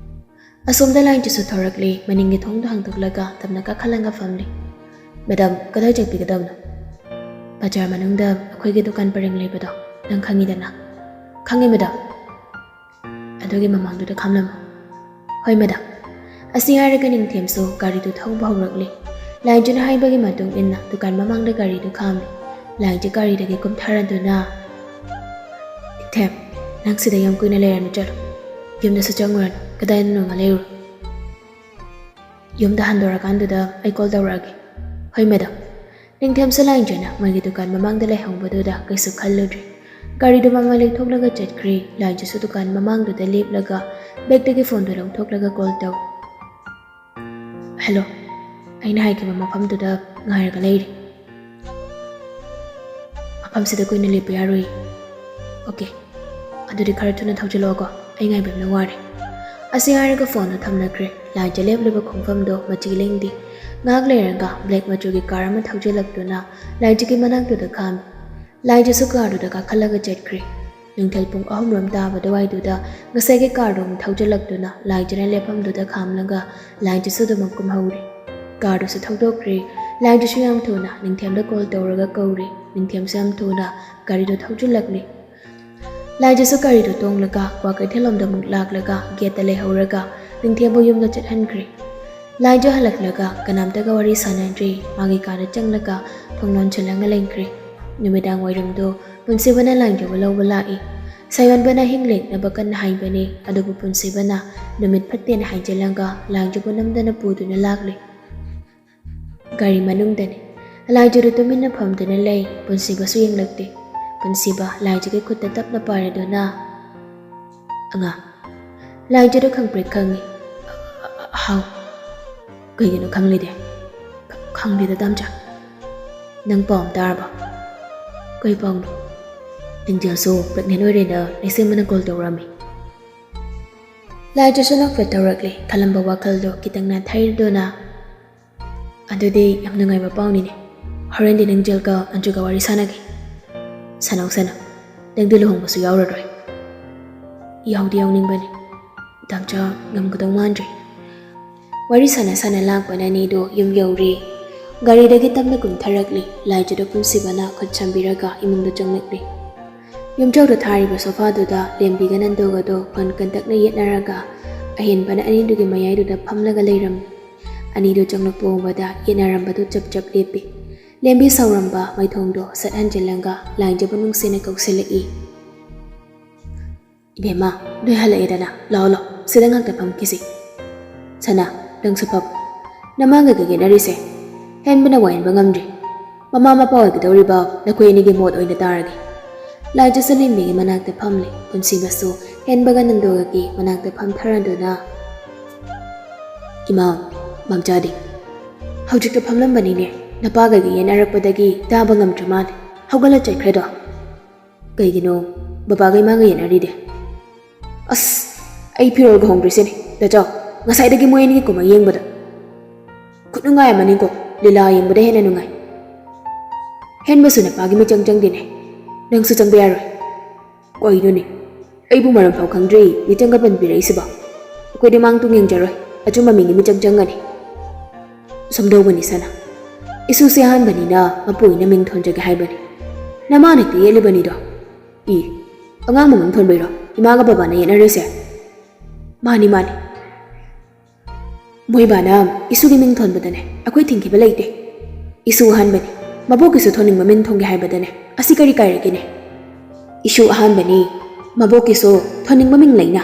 ꯑꯁꯣꯝꯗ ꯂꯥꯏꯟꯆꯁꯨ ꯊꯣꯔꯛꯂꯦ꯫ ꯃꯅꯤꯡꯒꯤ ꯊꯣꯡꯗꯣ ꯍꯥꯡꯗꯣꯛꯂꯒ ꯇꯞꯅ ꯀꯥꯈꯠꯂꯒ ꯐꯝꯂꯦ꯫ "ꯃꯦꯗꯥꯝ, ꯀꯗꯥꯏ ꯆꯠꯄꯤꯒꯗꯕꯅꯣ?" ꯕꯖꯥꯔ ꯃꯅꯨꯡꯗ ꯑꯩꯈꯣꯏꯒꯤ ꯗꯨꯀꯥꯟ ꯄꯔꯦꯡ ꯂꯩꯕꯗꯣ ꯅꯪ ꯈꯪꯉꯤꯗꯅ? ꯈꯪꯉꯤ, ꯃꯦꯗꯥꯝ꯫ ꯑꯗꯨꯒꯤ ꯃꯃꯥꯡꯗꯨꯗ ꯈꯥꯝꯂꯝꯃꯣ꯫ ꯍꯣꯏ, ꯃꯦꯗꯥꯝ꯫ ꯑꯁꯤ ꯍꯥꯏꯔꯒ ꯅꯤꯡꯊꯦꯝꯁꯨ ꯒꯥꯔꯤꯗꯨ ꯊꯧꯕ ꯍꯧꯔꯛꯂꯦ꯫ ꯂꯥꯏꯖꯅ ꯍꯥꯏꯕꯒꯤ ꯃꯇꯨꯡ ꯏꯟꯅ ꯗꯨꯀꯥꯟ ꯃꯃꯥꯡꯗ ꯒꯥꯔꯤꯗꯨ ꯈꯥꯝꯃꯤ꯫ ꯂꯥꯏꯖ ꯒꯥꯔꯤꯗꯒꯤ ꯀꯨꯝꯊꯔꯗꯨꯅ, "ꯅꯤꯡꯊꯦꯝ, ꯅꯪ ꯁꯤꯗ ꯌꯥꯝ ꯀꯨꯏꯅ ꯂꯩꯔꯅꯨ, ꯆꯠꯂꯣ꯫ ꯌꯨꯝꯗꯁꯨ ꯆꯪꯉꯨꯔꯅꯨ, ꯀꯗꯥꯏꯗꯅꯣꯃ ꯂꯩꯔꯨꯔꯣ꯫ ꯌꯨꯝꯗ ꯍꯟꯗꯣꯔꯀꯥꯟꯗꯨꯗ ꯑꯩ ꯀꯣꯜ ꯇꯧꯔꯛꯑꯒꯦ꯫" "ꯍꯣꯏ, ꯃꯦꯗꯥꯝ꯫" ꯅꯤꯡꯊꯦꯝꯁꯨ ꯂꯥꯏꯖꯅ ꯃꯣꯏꯒꯤ ꯗꯨꯀꯥꯟ ꯃꯃꯥꯡꯗ ꯂꯩꯍꯧꯕꯗꯨꯗ ꯀꯩꯁꯨ ꯈꯜꯂꯨꯗ꯭ꯔꯦ꯫ ꯒꯥꯔꯤꯗꯨ ꯃꯃꯥꯡ ꯂꯩꯊꯣꯛꯂꯒ ꯆꯠꯈ꯭ꯔꯦ꯫ ꯂꯥꯏꯖꯁꯨ ꯗꯨꯀꯥꯟ ꯃꯃꯥꯡꯗꯨꯗ ꯂꯦꯞꯂꯒ ꯕꯦꯒꯇꯒꯤ ꯐꯣꯟꯗꯨ ꯂꯧꯊꯣꯛꯂꯒ ꯀꯣꯜ ꯇꯧ꯫ "ꯍꯦꯜꯂꯣ, ꯑꯩꯅ ꯍꯥꯏꯈꯤꯕ ꯃꯐꯝꯗꯨꯗ ꯉꯥꯏꯔꯒ ꯂꯩꯔꯦ꯫ ꯃꯐꯝꯁꯤꯗ ꯀꯨꯏꯅ ꯂꯦꯞꯄ ꯌꯥꯔꯣꯏ꯫" "ꯑꯣꯀꯦ, ꯑꯗꯨꯗꯤ ꯈꯔ ꯊꯨꯅ ꯊꯧꯖꯤꯜꯂꯛꯑꯣꯀꯣ, ꯑꯩ ꯉꯥꯏꯕ ꯌꯥꯝꯅ ꯋꯥꯔꯦ꯫" ꯑꯁꯤ ꯍꯥꯏꯔꯒ ꯐꯣꯟꯗꯨ ꯊꯝꯅꯈ꯭ꯔꯦ꯫ ꯂꯥꯏꯖ ꯂꯦꯞꯂꯤꯕ ꯈꯣꯡꯐꯝꯗꯣ ꯃꯆꯤ ꯂꯦꯡꯗꯦ꯫ ꯉꯥꯏꯍꯥꯛ ꯂꯩꯔꯒ ꯕ꯭ꯂꯦꯛ ꯃꯆꯨꯒꯤ ꯀꯥꯔ ꯑꯃ ꯊꯧꯖꯤꯜꯂꯛꯇꯨꯅ ꯂꯥꯏꯖꯒꯤ ꯃꯅꯥꯛꯇꯨꯗ ꯈꯥꯝꯃꯤ꯫ ꯂꯥꯏꯖꯁꯨ ꯀꯥꯔꯗꯨꯗ ꯀꯥꯈꯠꯂꯒ ꯆꯠꯈ꯭ꯔꯦ꯫ ꯅꯨꯡꯊꯤꯜ ꯄꯨꯡ ꯑꯍꯨꯝꯔꯣꯝ ꯇꯥꯕ ꯑꯗꯨꯋꯥꯏꯗꯨꯗ ꯉꯁꯥꯏꯒꯤ ꯀꯥꯔꯗꯨ ꯑꯃꯨꯛ ꯊꯧꯖꯤꯜꯂꯛꯇꯨꯅ ꯂꯥꯏꯖꯅ ꯂꯦꯞꯐꯝꯗꯨꯗ ꯈꯥꯝꯂꯒ ꯂꯥꯏꯖꯁꯨ ꯑꯗꯨꯃꯛ ꯀꯨꯝꯍꯧꯔꯦ꯫ ꯀꯥꯔꯗꯨꯁꯨ ꯊꯧꯗꯣꯛꯈ꯭ꯔꯦ꯫ ꯂꯥꯏꯖꯁꯨ ꯌꯥꯝ ꯊꯨꯅ ꯅꯤꯡꯊꯦꯝꯗ ꯀꯣꯜ ꯇꯧꯔꯒ ꯀꯧꯔꯦ꯫ ꯅꯤꯡꯊꯦꯝꯁꯨ ꯌꯥꯝ ꯊꯨꯅ ꯒꯥꯔꯤꯗꯨ ꯊꯧꯖꯤꯜꯂꯛꯂꯦ꯫ ꯂꯥꯏꯖꯁꯨ ꯒꯥꯔꯤꯗꯨ ꯇꯣꯡꯂꯒ ꯀ꯭ꯋꯥꯀꯩꯊꯦꯜꯂꯣꯝꯗ ꯑꯃꯨꯛ ꯂꯥꯛꯂꯒ ꯒꯦꯠꯇ ꯂꯩꯍꯧꯔꯒ ꯅꯤꯡꯊꯦꯝꯕꯨ ꯌꯨꯝꯗ ꯆꯠꯍꯟꯈ꯭ꯔꯦ꯫ ꯂꯥꯏꯖ ꯍꯜꯂꯛꯂꯒ ꯀꯅꯥꯝꯇꯒ ꯋꯥꯔꯤ ꯁꯥꯟꯅꯗ꯭ꯔꯦ꯫ ꯃꯥꯒꯤ ꯀꯥꯗ ꯆꯪꯂꯒ ꯊꯣꯡ ꯂꯣꯟꯁꯤꯜꯂꯒ ꯂꯩꯈ꯭ꯔꯦ꯫ ꯅꯨꯃꯤꯗꯥꯡ ꯋꯥꯏꯔꯝꯗꯣ ꯄꯨꯟꯁꯤꯕꯅ ꯂꯥꯏꯖꯕꯨ ꯂꯧꯕ ꯂꯥꯛꯏ꯫ ꯁꯥꯌꯣꯟꯕꯅ ꯍꯤꯡ ꯂꯦꯛꯅꯕ ꯀꯟꯅ ꯍꯥꯏꯕꯅꯤ, ꯑꯗꯨꯕꯨ ꯄꯨꯟꯁꯤꯕꯅ ꯅꯨꯃꯤꯠ ꯐꯠꯇꯦꯅ ꯍꯥꯏꯖꯤꯜꯂꯒ ꯂꯥꯏꯖꯕꯨ ꯅꯝꯗꯅ ꯄꯨꯗꯨꯅ ꯂꯥꯛꯂꯤ꯫ ꯒꯥꯔꯤ ꯃꯅꯨꯡꯗꯅꯤ꯫ ꯂꯥꯏꯖꯗꯨ ꯇꯨꯃꯤꯟꯅ ꯐꯝꯗꯨꯅ ꯂꯩ꯫ ꯄꯨꯟꯁꯤꯕꯁꯨ ꯌꯦꯡꯂꯛꯇꯦ꯫ ꯄꯨꯟꯁꯤꯕ ꯂꯥꯏꯖꯒꯤ ꯈꯨꯠꯇ ꯇꯞꯅ ꯄꯥꯏꯔꯗꯨꯅ, "ꯑꯉꯥꯡ꯫" ꯂꯥꯏꯖꯗꯨ ꯈꯪꯄ꯭ꯔꯦꯛ ꯈꯪꯉꯤ꯫ "ꯍꯥꯎ꯫" "ꯀꯩꯒꯤꯅꯣ ꯈꯪꯂꯤꯗꯤ?" "ꯈ-, ꯈꯪꯗꯦꯗ, ꯗꯥꯝꯆꯥ꯫" "ꯅꯪ ꯄꯥꯎ ꯑꯃ ꯇꯥꯔꯕ?" "ꯀꯩ ꯄꯥꯎꯅꯣ?" "ꯂꯤꯡꯖꯦꯜꯁꯨ ꯄ꯭ꯔꯦꯒꯅꯦꯟ ꯑꯣꯏꯔꯦꯅ ꯂꯩꯁꯦꯝꯕꯅ ꯀꯣꯜ ꯇꯧꯔꯛꯑꯝꯃꯤ꯫" ꯂꯥꯏꯖꯁꯨ ꯅꯣꯛꯐꯦꯠ ꯇꯧꯔꯛꯂꯦ꯫ ꯈꯜꯂꯝꯕ ꯋꯥꯈꯜꯗꯣ ꯈꯤꯇꯪ ꯅꯥꯟꯊꯩꯔꯗꯨꯅ, "ꯑꯗꯨꯗꯤ ꯌꯥꯝ ꯅꯨꯡꯉꯥꯏꯕ ꯄꯥꯎꯅꯤꯅꯦ꯫ ꯍꯣꯔꯦꯟꯗꯤ ꯅꯤꯡꯖꯦꯜꯒ ꯑꯟꯖꯨꯒ ꯋꯥꯔꯤ ꯁꯥꯟꯅꯒꯦ꯫" "ꯁꯥꯟꯅꯧ, ꯁꯥꯟꯅꯧ꯫ ꯅꯪꯗꯤ ꯂꯨꯍꯣꯡꯕꯁꯨ ꯌꯥꯎꯔꯔꯣꯏ꯫" "ꯌꯥꯎꯗꯤ ꯌꯥꯎꯅꯤꯡꯕꯅꯤ꯫ ꯗꯥꯝꯆꯥ ꯉꯝꯒꯗꯧ ꯃꯥꯟꯗ꯭ꯔꯦ꯫" ꯋꯥꯔꯤ ꯁꯥꯟꯅ ꯁꯥꯟꯅ ꯂꯥꯛꯄꯅ ꯑꯅꯤꯗꯣ ꯌꯨꯝ ꯌꯧꯔꯦ꯫ ꯒꯥꯔꯤꯗꯒꯤ ꯇꯞꯅ ꯀꯨꯝꯊꯔꯛꯂꯤ꯫ ꯂꯥꯏꯖꯗ ꯄꯨꯟꯁꯤꯕꯅ ꯈꯨꯠ ꯁꯝꯕꯤꯔꯒ ꯏꯃꯨꯡꯗ ꯆꯪꯂꯛꯂꯤ꯫ ꯌꯨꯝꯖꯥꯎꯗ ꯊꯥꯔꯤꯕ ꯁꯣꯐꯥꯗꯨꯗ ꯂꯦꯝꯕꯤꯒ ꯅꯟꯗꯣꯒꯗꯣ ꯀꯟ ꯀꯟꯇꯛꯅ ꯌꯦꯠꯅꯔꯒ ꯑꯍꯦꯟꯕꯅ ꯑꯅꯤꯗꯨꯒꯤ ꯃꯌꯥꯏꯗꯨꯗ ꯐꯝꯂꯒ ꯂꯩꯔꯝꯃꯤ꯫ ꯑꯅꯤꯗꯨ ꯆꯪꯂꯛꯄ ꯎꯕꯗ ꯌꯦꯠꯅꯔꯝꯕꯗꯨ ꯆꯞ ꯆꯞ ꯂꯦꯞꯄꯤ꯫ ꯂꯦꯝꯕꯤ ꯁꯥꯎꯔꯝꯕ ꯃꯥꯏꯊꯣꯡꯗꯣ ꯁꯠ ꯍꯟꯖꯤꯜꯂꯒ ꯂꯥꯏꯖꯕ ꯅꯨꯡꯁꯤꯅ ꯀꯧꯁꯤꯜꯂꯛꯏ꯫ "ꯏꯕꯦꯝꯃ, ꯅꯣꯏ ꯍꯜꯂꯛꯑꯦꯗꯅ, ꯂꯥꯛꯑꯣ ꯂꯥꯛꯑꯣ, ꯁꯤꯗ ꯉꯥꯛꯇ ꯐꯝꯈꯤꯁꯤ꯫ ꯁꯅꯥ, ꯅꯪꯁꯨ ꯐꯝ꯫ ꯅꯃꯥꯒ ꯀꯩ ꯌꯦꯠꯅꯔꯤꯁꯦ? ꯍꯦꯟꯕꯅ ꯋꯥꯍꯟꯕ ꯉꯝꯗ꯭ꯔꯤ꯫ ꯃꯃꯥ ꯃꯄꯥ ꯑꯣꯏꯒꯗꯧꯔꯤꯕ ꯅꯈꯣꯏ ꯑꯅꯤꯒꯤ ꯃꯣꯠ ꯑꯣꯏꯅ ꯇꯥꯔꯒꯦ꯫" ꯂꯥꯏꯖꯁꯨ ꯂꯦꯝꯕꯤꯒꯤ ꯃꯅꯥꯛꯇ ꯐꯝꯂꯦ꯫ ꯄꯨꯟꯁꯤꯕꯁꯨ ꯍꯦꯟꯕꯒ ꯅꯟꯗꯣꯒꯒꯤ ꯃꯅꯥꯛꯇ ꯐꯝꯊꯔꯗꯨꯅ, "ꯏꯃꯥ, ꯃꯝꯆꯥꯗꯤ?" "ꯍꯧꯖꯤꯛꯇ ꯐꯝꯂꯝꯕꯅꯤꯅꯦ, ꯅꯄꯥꯒꯒꯤ ꯌꯦꯠꯅꯔꯛꯄꯗꯒꯤ ꯇꯥꯕ ꯉꯝꯗ꯭ꯔ ꯃꯥꯜꯂꯦ꯫ ꯍꯧꯒꯠꯂ ꯆꯠꯈ꯭ꯔꯦꯗꯣ?" "ꯀꯩꯒꯤꯅꯣ ꯕꯕꯥꯒ ꯏꯃꯥꯒ ꯌꯦꯠꯅꯔꯤꯗꯤ?" "ꯑꯁ, ꯑꯩ ꯐꯤꯔꯣꯜꯒ ꯍꯣꯡꯗ꯭ꯔꯤꯁꯤꯅꯦ꯫ ꯗꯥꯆꯥꯎ, ꯉꯁꯥꯏꯗꯒꯤ ꯃꯣꯏ ꯑꯅꯤꯒꯤ ꯀꯨꯝꯍꯩ ꯌꯦꯡꯕꯗ ꯈꯨꯅꯨꯡꯉꯥꯏ ꯑꯃꯅꯤꯀꯣ꯫ ꯂꯤꯂꯥ ꯌꯦꯡꯕꯗ ꯍꯦꯟꯅ ꯅꯨꯡꯉꯥꯏ꯫ ꯍꯦꯟꯕꯁꯨ ꯅꯄꯥꯒꯤ ꯃꯤꯆꯪ ꯆꯪꯗꯦꯅꯦ꯫ ꯅꯪꯁꯨ ꯆꯪꯕ ꯌꯥꯔꯣꯏ꯫" "ꯀꯩꯅꯣꯅꯦ, ꯑꯩꯕꯨ ꯃꯔꯝ ꯐꯥꯎ ꯈꯪꯗ꯭ꯔꯤ ꯃꯤꯆꯪꯒ ꯄꯟꯕꯤꯔꯛꯏꯁꯤꯕꯣ? ꯑꯩꯈꯣꯏꯗꯤ ꯃꯥꯡ ꯇꯨꯡ ꯌꯦꯡꯖꯔꯣꯏ, ꯑꯆꯨꯝꯕ ꯃꯤꯒꯤ ꯃꯤꯆꯪ ꯆꯪꯒꯅꯤ꯫" "ꯁꯨꯝꯗꯧꯕꯅꯤ ꯁꯅꯥ, ꯏꯁꯨꯁꯦ ꯑꯍꯥꯟꯕꯅꯤꯅ ꯃꯄꯨ ꯑꯣꯏꯅ ꯃꯤꯡ ꯊꯣꯟꯖꯒꯦ ꯍꯥꯏꯕꯅꯤ꯫ ꯅꯃꯥꯅ ꯍꯦꯛꯇ ꯌꯦꯠꯂꯤꯕꯅꯤꯗꯣ꯫ ꯏ, ꯑꯉꯥꯡꯕꯨ ꯃꯤꯡ ꯊꯣꯟꯕꯩꯔꯣ ꯏꯃꯥꯒ ꯕꯕꯥꯅ ꯌꯦꯠꯅꯔꯤꯁꯦ?" "ꯃꯥꯅꯤ, ꯃꯥꯅꯤ꯫ ꯃꯣꯏꯕꯥꯅ ꯏꯁꯨꯒꯤ ꯃꯤꯡ ꯊꯣꯟꯕꯗꯅꯦ ꯑꯩꯈꯣꯏ ꯊꯤꯡꯈꯤꯕ ꯂꯩꯇꯦ꯫ ꯏꯁꯨ ꯑꯍꯥꯟꯕꯅꯤ, ꯃꯕꯣꯛꯀꯤꯁꯨ ꯊꯣꯟꯅꯤꯡꯕ ꯃꯤꯡ ꯊꯣꯟꯒꯦ ꯍꯥꯏꯕꯗꯅꯦ ꯑꯁꯤ ꯀꯔꯤ ꯀꯥꯏꯔꯒꯦꯅꯦ? ꯏꯁꯨ ꯑꯍꯥꯟꯕꯅꯤ, ꯃꯕꯣꯛꯀꯤꯁꯨ ꯊꯣꯟꯅꯤꯡꯕ ꯃꯤꯡ ꯂꯩꯅ,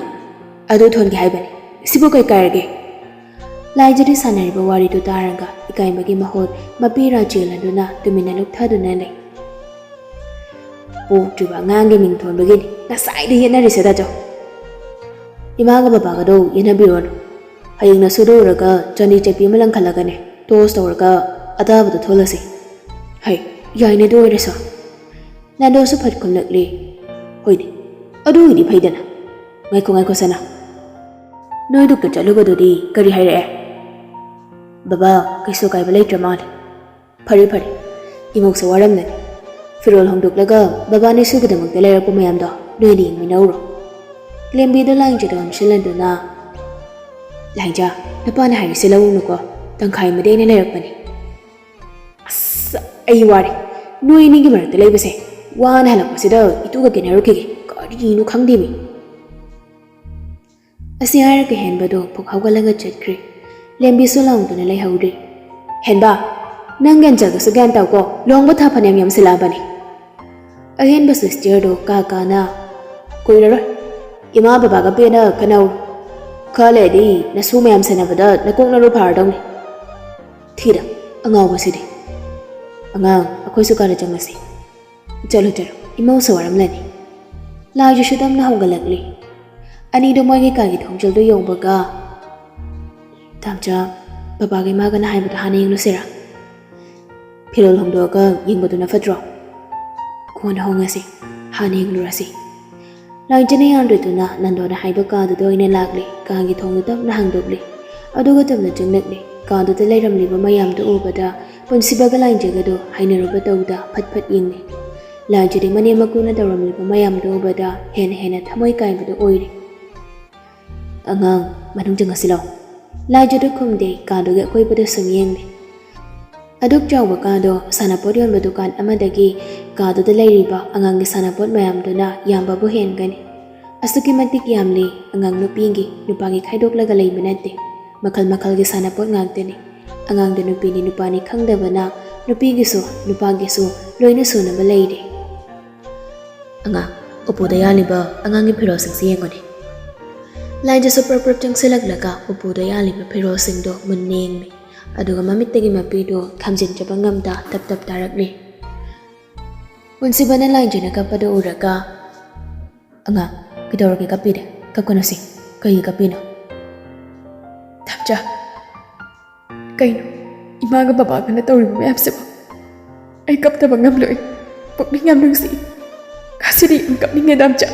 ꯑꯗꯨ ꯊꯣꯟꯒꯦ ꯍꯥꯏꯕꯅꯤ꯫ ꯁꯤꯕꯨ ꯀꯩ ꯀꯥꯏꯔꯒꯦ?" ꯂꯥꯏꯖꯗꯤ ꯁꯥꯟꯅꯔꯤꯕ ꯋꯥꯔꯤꯗꯨ ꯇꯥꯔꯒ ꯏꯀꯥꯏꯕꯒꯤ ꯃꯍꯨꯠ ꯃꯄꯤ ꯔꯥ ꯆꯦꯜꯂꯗꯨꯅ ꯇꯨꯃꯤꯟꯅ ꯂꯨꯞꯊꯗꯨꯅ ꯂꯩ꯫ "ꯄꯣꯛꯇ꯭ꯔꯤꯕ ꯑꯉꯥꯡꯒꯤ ꯃꯤꯡ ꯊꯣꯟꯕꯒꯤꯅꯤ ꯉꯁꯥꯏꯗ ꯌꯦꯠꯅꯔꯤꯁꯦ ꯗꯥꯆꯧ꯫ ꯏꯃꯥꯒ ꯕꯕꯥꯒꯗꯣ ꯌꯦꯠꯅꯕꯤꯔꯣꯅꯨ꯫ ꯍꯌꯦꯡ ꯅꯁꯨꯗ ꯎꯔꯒ ꯆꯥꯟꯗꯤ ꯆꯠꯄꯤ ꯑꯃ ꯂꯪꯈꯠꯂꯒꯅꯦ ꯇꯣꯁ ꯇꯧꯔꯒ ꯑꯇꯥꯕꯗꯣ ꯊꯣꯜꯂꯁꯤ꯫" "ꯍꯩ, ꯌꯥꯏꯅꯦ ꯑꯗꯨ ꯑꯣꯏꯔꯁꯨ꯫" ꯅꯥꯟꯗꯣꯁꯨ ꯐꯠ ꯈꯨꯝꯂꯛꯂꯤ꯫ "ꯍꯣꯏꯅꯦ, ꯑꯗꯨꯒꯤꯗꯤ ꯐꯩꯗꯅ꯫ ꯉꯥꯏꯈꯣ, ꯉꯥꯏꯈꯣ ꯁꯅꯥ꯫ ꯅꯣꯏ ꯗꯣꯛꯇꯔ ꯆꯠꯂꯨꯕꯗꯨꯗꯤ ꯀꯔꯤ ꯍꯥꯏꯔꯛꯑꯦ?" "ꯕꯕꯥ, ꯀꯩꯁꯨ ꯀꯥꯏꯕ ꯂꯩꯇ꯭ꯔ ꯃꯥꯜꯂꯦ꯫" "ꯐꯔꯦ, ꯐꯔꯦ꯫ ꯏꯃꯧꯁꯨ ꯋꯥꯔꯝꯂꯅꯤ꯫ ꯐꯤꯔꯣꯜ ꯍꯣꯡꯗꯣꯛꯂꯒ ꯕꯕꯥꯅ ꯏꯁꯨꯒꯤꯗꯃꯛꯇ ꯂꯩꯔꯛꯄ ꯃꯌꯥꯝꯗꯣ ꯅꯣꯏꯅ ꯌꯦꯡꯃꯤꯟꯅꯧꯔꯣ꯫" ꯂꯦꯝꯕꯤꯗ ꯂꯥꯏꯖꯗ ꯑꯣꯟꯁꯤꯜꯍꯟꯗꯨꯅ, "ꯂꯥꯏꯖ, ꯅꯄꯥꯅ ꯍꯥꯏꯔꯤꯁꯦ ꯂꯧꯔꯨꯅꯨꯀꯣ꯫ ꯇꯪꯈꯥꯏ ꯑꯃꯗꯤ ꯑꯩꯅ ꯂꯩꯔꯛꯄꯅꯤ꯫" ꯑꯩ ꯋꯥꯔꯦ꯫ ꯅꯣꯏ ꯑꯅꯤꯒꯤ ꯃꯔꯛꯇ ꯂꯩꯕꯁꯦ꯫ ꯋꯥꯅ ꯍꯜꯂꯛꯄꯁꯤꯗ ꯏꯇꯨꯒ ꯀꯦꯟꯅꯔꯨꯈꯤꯒꯦ꯫ ꯀꯔꯤꯅꯣ ꯈꯪꯗꯦꯃꯤ꯫ ꯑꯁꯤ ꯍꯥꯏꯔꯒ ꯍꯦꯟꯕꯗꯣ ꯐꯨꯛ ꯍꯧꯒꯠꯂꯒ ꯆꯠꯈ꯭ꯔꯦ꯫ ꯂꯦꯝꯕꯤꯁꯨ ꯂꯥꯎꯗꯨꯅ ꯂꯩꯍꯧꯔꯦ꯫ "ꯍꯦꯟꯕ, ꯅꯪ ꯒ꯭ꯌꯥꯟ ꯆꯥꯒꯁꯨ ꯒ꯭ꯌꯥꯟ ꯇꯥꯎꯀꯣ꯫ ꯂꯨꯍꯣꯡꯕ ꯊꯥ ꯐꯅꯌꯥꯝ ꯌꯥꯝꯁꯤꯜꯂꯛꯑꯕꯅꯤ꯫" ꯑꯍꯦꯟꯕ ꯁꯤꯁꯇꯔꯗꯣ ꯀꯥ ꯀꯥꯅ, "ꯀꯨꯏꯔꯔꯣꯏ꯫ ꯏꯃꯥ ꯕꯕꯥꯒ ꯄꯦꯟꯅ ꯈꯟꯅꯧ꯫ ꯈꯔ ꯂꯩꯔꯗꯤ ꯅꯁꯨ ꯃꯌꯥꯝ ꯁꯦꯟꯅꯕꯗ ꯅꯀꯣꯛ ꯅꯔꯨ ꯐꯥꯔꯗꯧꯅꯤ꯫ ꯊꯤꯗ, ꯑꯉꯥꯎꯕꯁꯤꯗꯤ꯫ ꯑꯉꯥꯡ, ꯑꯩꯈꯣꯏꯁꯨ ꯀꯥꯗ ꯆꯪꯉꯁꯤ꯫ ꯆꯠꯂꯨ, ꯆꯠꯂꯨ, ꯏꯃꯧꯁꯨ ꯋꯥꯔꯝꯂꯅꯤ꯫" ꯂꯥꯏꯖꯁꯨ ꯇꯞꯅ ꯍꯧꯒꯠꯂꯛꯂꯤ꯫ ꯑꯅꯤꯗꯣ ꯃꯣꯏꯒꯤ ꯀꯥꯒꯤ ꯊꯣꯡꯖꯤꯜꯗꯨ ꯌꯧꯕꯒ, "ꯇꯥꯝꯆꯥ, ꯕꯕꯥꯒ ꯏꯃꯥꯒꯅ ꯍꯥꯏꯕꯗꯣ ꯍꯥꯟꯅ ꯌꯦꯡꯂꯨꯁꯤꯔꯥ? ꯐꯤꯔꯣꯜ ꯍꯣꯡꯗꯣꯛꯑꯒ ꯌꯦꯡꯕꯗꯨꯅ ꯐꯠꯇ꯭ꯔꯣ?" "ꯀꯣꯟꯅ ꯍꯣꯡꯉꯁꯤ, ꯍꯥꯟꯅ ꯌꯦꯡꯂꯨꯔꯁꯤ꯫" ꯂꯥꯏꯖꯅ ꯌꯥꯟꯗꯣꯏꯗꯨꯅ ꯅꯟꯗꯣꯅ ꯍꯥꯏꯕ ꯀꯥꯗꯨꯗ ꯑꯣꯏꯅ ꯂꯥꯛꯂꯦ꯫ ꯀꯥꯒꯤ ꯊꯣꯡꯗꯨ ꯇꯞꯅ ꯍꯥꯡꯗꯣꯛꯂꯦ꯫ ꯑꯗꯨꯒ ꯇꯞꯅ ꯆꯪꯂꯛꯂꯦ꯫ ꯀꯥꯗꯨꯗ ꯂꯩꯔꯝꯂꯤꯕ ꯃꯌꯥꯝꯗꯨ ꯎꯕꯗ ꯄꯨꯟꯁꯤꯕꯒ ꯂꯥꯏꯖꯒꯗꯨ ꯍꯥꯏꯅꯔꯨꯕ ꯇꯧꯗ ꯐꯠ ꯐꯠ ꯌꯦꯡꯂꯦ꯫ ꯂꯥꯏꯖꯗꯤ ꯃꯅꯦꯝ ꯃꯀꯨꯅ ꯇꯧꯔꯝꯂꯤꯕ ꯃꯌꯥꯝꯗꯨ ꯎꯕꯗ ꯍꯦꯟꯅ ꯍꯦꯟꯅ ꯊꯃꯣꯏ ꯀꯥꯏꯕꯗꯨ ꯑꯣꯏꯔꯦ꯫ "ꯑꯉꯥꯡ, ꯃꯅꯨꯡ ꯆꯪꯉꯁꯤ ꯂꯥꯎ꯫" ꯂꯥꯏꯖꯗꯨ ꯈꯨꯝꯗꯦ, ꯀꯥꯗꯨꯒꯤ ꯑꯀꯣꯏꯕꯗ ꯁꯨꯝ ꯌꯦꯡꯂꯦ꯫ ꯑꯗꯨꯛ ꯆꯥꯎꯕ ꯀꯥꯗꯣ ꯁꯥꯟꯅꯄꯣꯠ ꯌꯣꯟꯕ ꯗꯨꯀꯥꯟ ꯑꯃꯗꯒꯤ ꯀꯥꯗꯨꯗ ꯂꯩꯔꯤꯕ ꯑꯉꯥꯡꯒꯤ ꯁꯥꯟꯅꯄꯣꯠ ꯃꯌꯥꯝꯗꯨꯅ ꯌꯥꯝꯕꯕꯨ ꯍꯦꯟꯒꯅꯤ꯫ ꯑꯁꯨꯛꯀꯤ ꯃꯇꯤꯛ ꯌꯥꯝꯂꯤ, ꯑꯉꯥꯡ ꯅꯨꯄꯤꯒꯤ, ꯅꯨꯄꯥꯒꯤ ꯈꯥꯏꯗꯣꯛꯂꯒ ꯂꯩꯕ ꯅꯠꯇꯦ꯫ ꯃꯈꯜ ꯃꯈꯜꯒꯤ ꯁꯥꯟꯅꯄꯣꯠ ꯉꯥꯛꯇꯅꯤ꯫ ꯑꯉꯥꯡꯗ ꯅꯨꯄꯤꯅꯤ ꯅꯨꯄꯥꯅꯤ ꯈꯪꯗꯕꯅ ꯅꯨꯄꯤꯒꯤꯁꯨ ꯅꯨꯄꯥꯒꯤꯁꯨ ꯂꯣꯏꯅ ꯁꯨꯅꯕ ꯂꯩꯔꯦ꯫ "ꯑꯉꯥꯡ, ꯎꯄꯨꯗ ꯌꯥꯜꯂꯤꯕ ꯑꯉꯥꯡꯒꯤ ꯐꯤꯔꯣꯜꯁꯤꯡꯁꯤ ꯌꯦꯡꯉꯨꯅꯦ꯫" ꯂꯥꯏꯖꯁꯨ ꯄ꯭ꯔꯞ ꯄ꯭ꯔꯞ ꯆꯪꯁꯤꯜꯂꯛꯂꯒ ꯎꯄꯨꯗ ꯌꯥꯜꯂꯤꯕ ꯐꯤꯔꯣꯜꯁꯤꯡꯗꯣ ꯃꯨꯟꯅ ꯌꯦꯡꯂꯦ꯫ ꯑꯗꯨꯒ ꯃꯃꯤꯠꯇꯒꯤ ꯃꯄꯤꯗꯣ ꯈꯥꯝꯖꯤꯟꯖꯕ ꯉꯝꯗ ꯇꯞ ꯇꯞ ꯇꯥꯔꯛꯂꯦ꯫ ꯄꯨꯟꯁꯤꯕꯅ ꯂꯥꯏꯖꯅ ꯀꯞꯄꯗꯨ ꯎꯔꯒ, "ꯑꯉꯥꯡ, ꯀꯩꯗꯧꯔꯒꯦ ꯀꯞꯄꯤꯗꯦ? ꯀꯞꯀꯅꯨꯁꯤ꯫ ꯀꯩꯒꯤ ꯀꯞꯄꯤꯅꯣ?" "ꯇꯥꯝꯆꯥ, ꯀꯩꯅꯣ ꯏꯃꯥꯒ ꯕꯕꯥꯒꯅ ꯇꯧꯔꯤꯕ ꯃꯌꯥꯝꯁꯤꯕꯣ? ꯑꯩ ꯀꯞꯇꯕ ꯉꯝꯂꯣꯏ꯫ ꯄꯨꯛꯅꯤꯡ ꯌꯥꯝ ꯅꯨꯡꯁꯤ꯫ ꯉꯁꯤꯗꯤ ꯌꯥꯝ ꯀꯞꯅꯤꯡꯉꯦ, ꯇꯥꯝꯆꯥ꯫"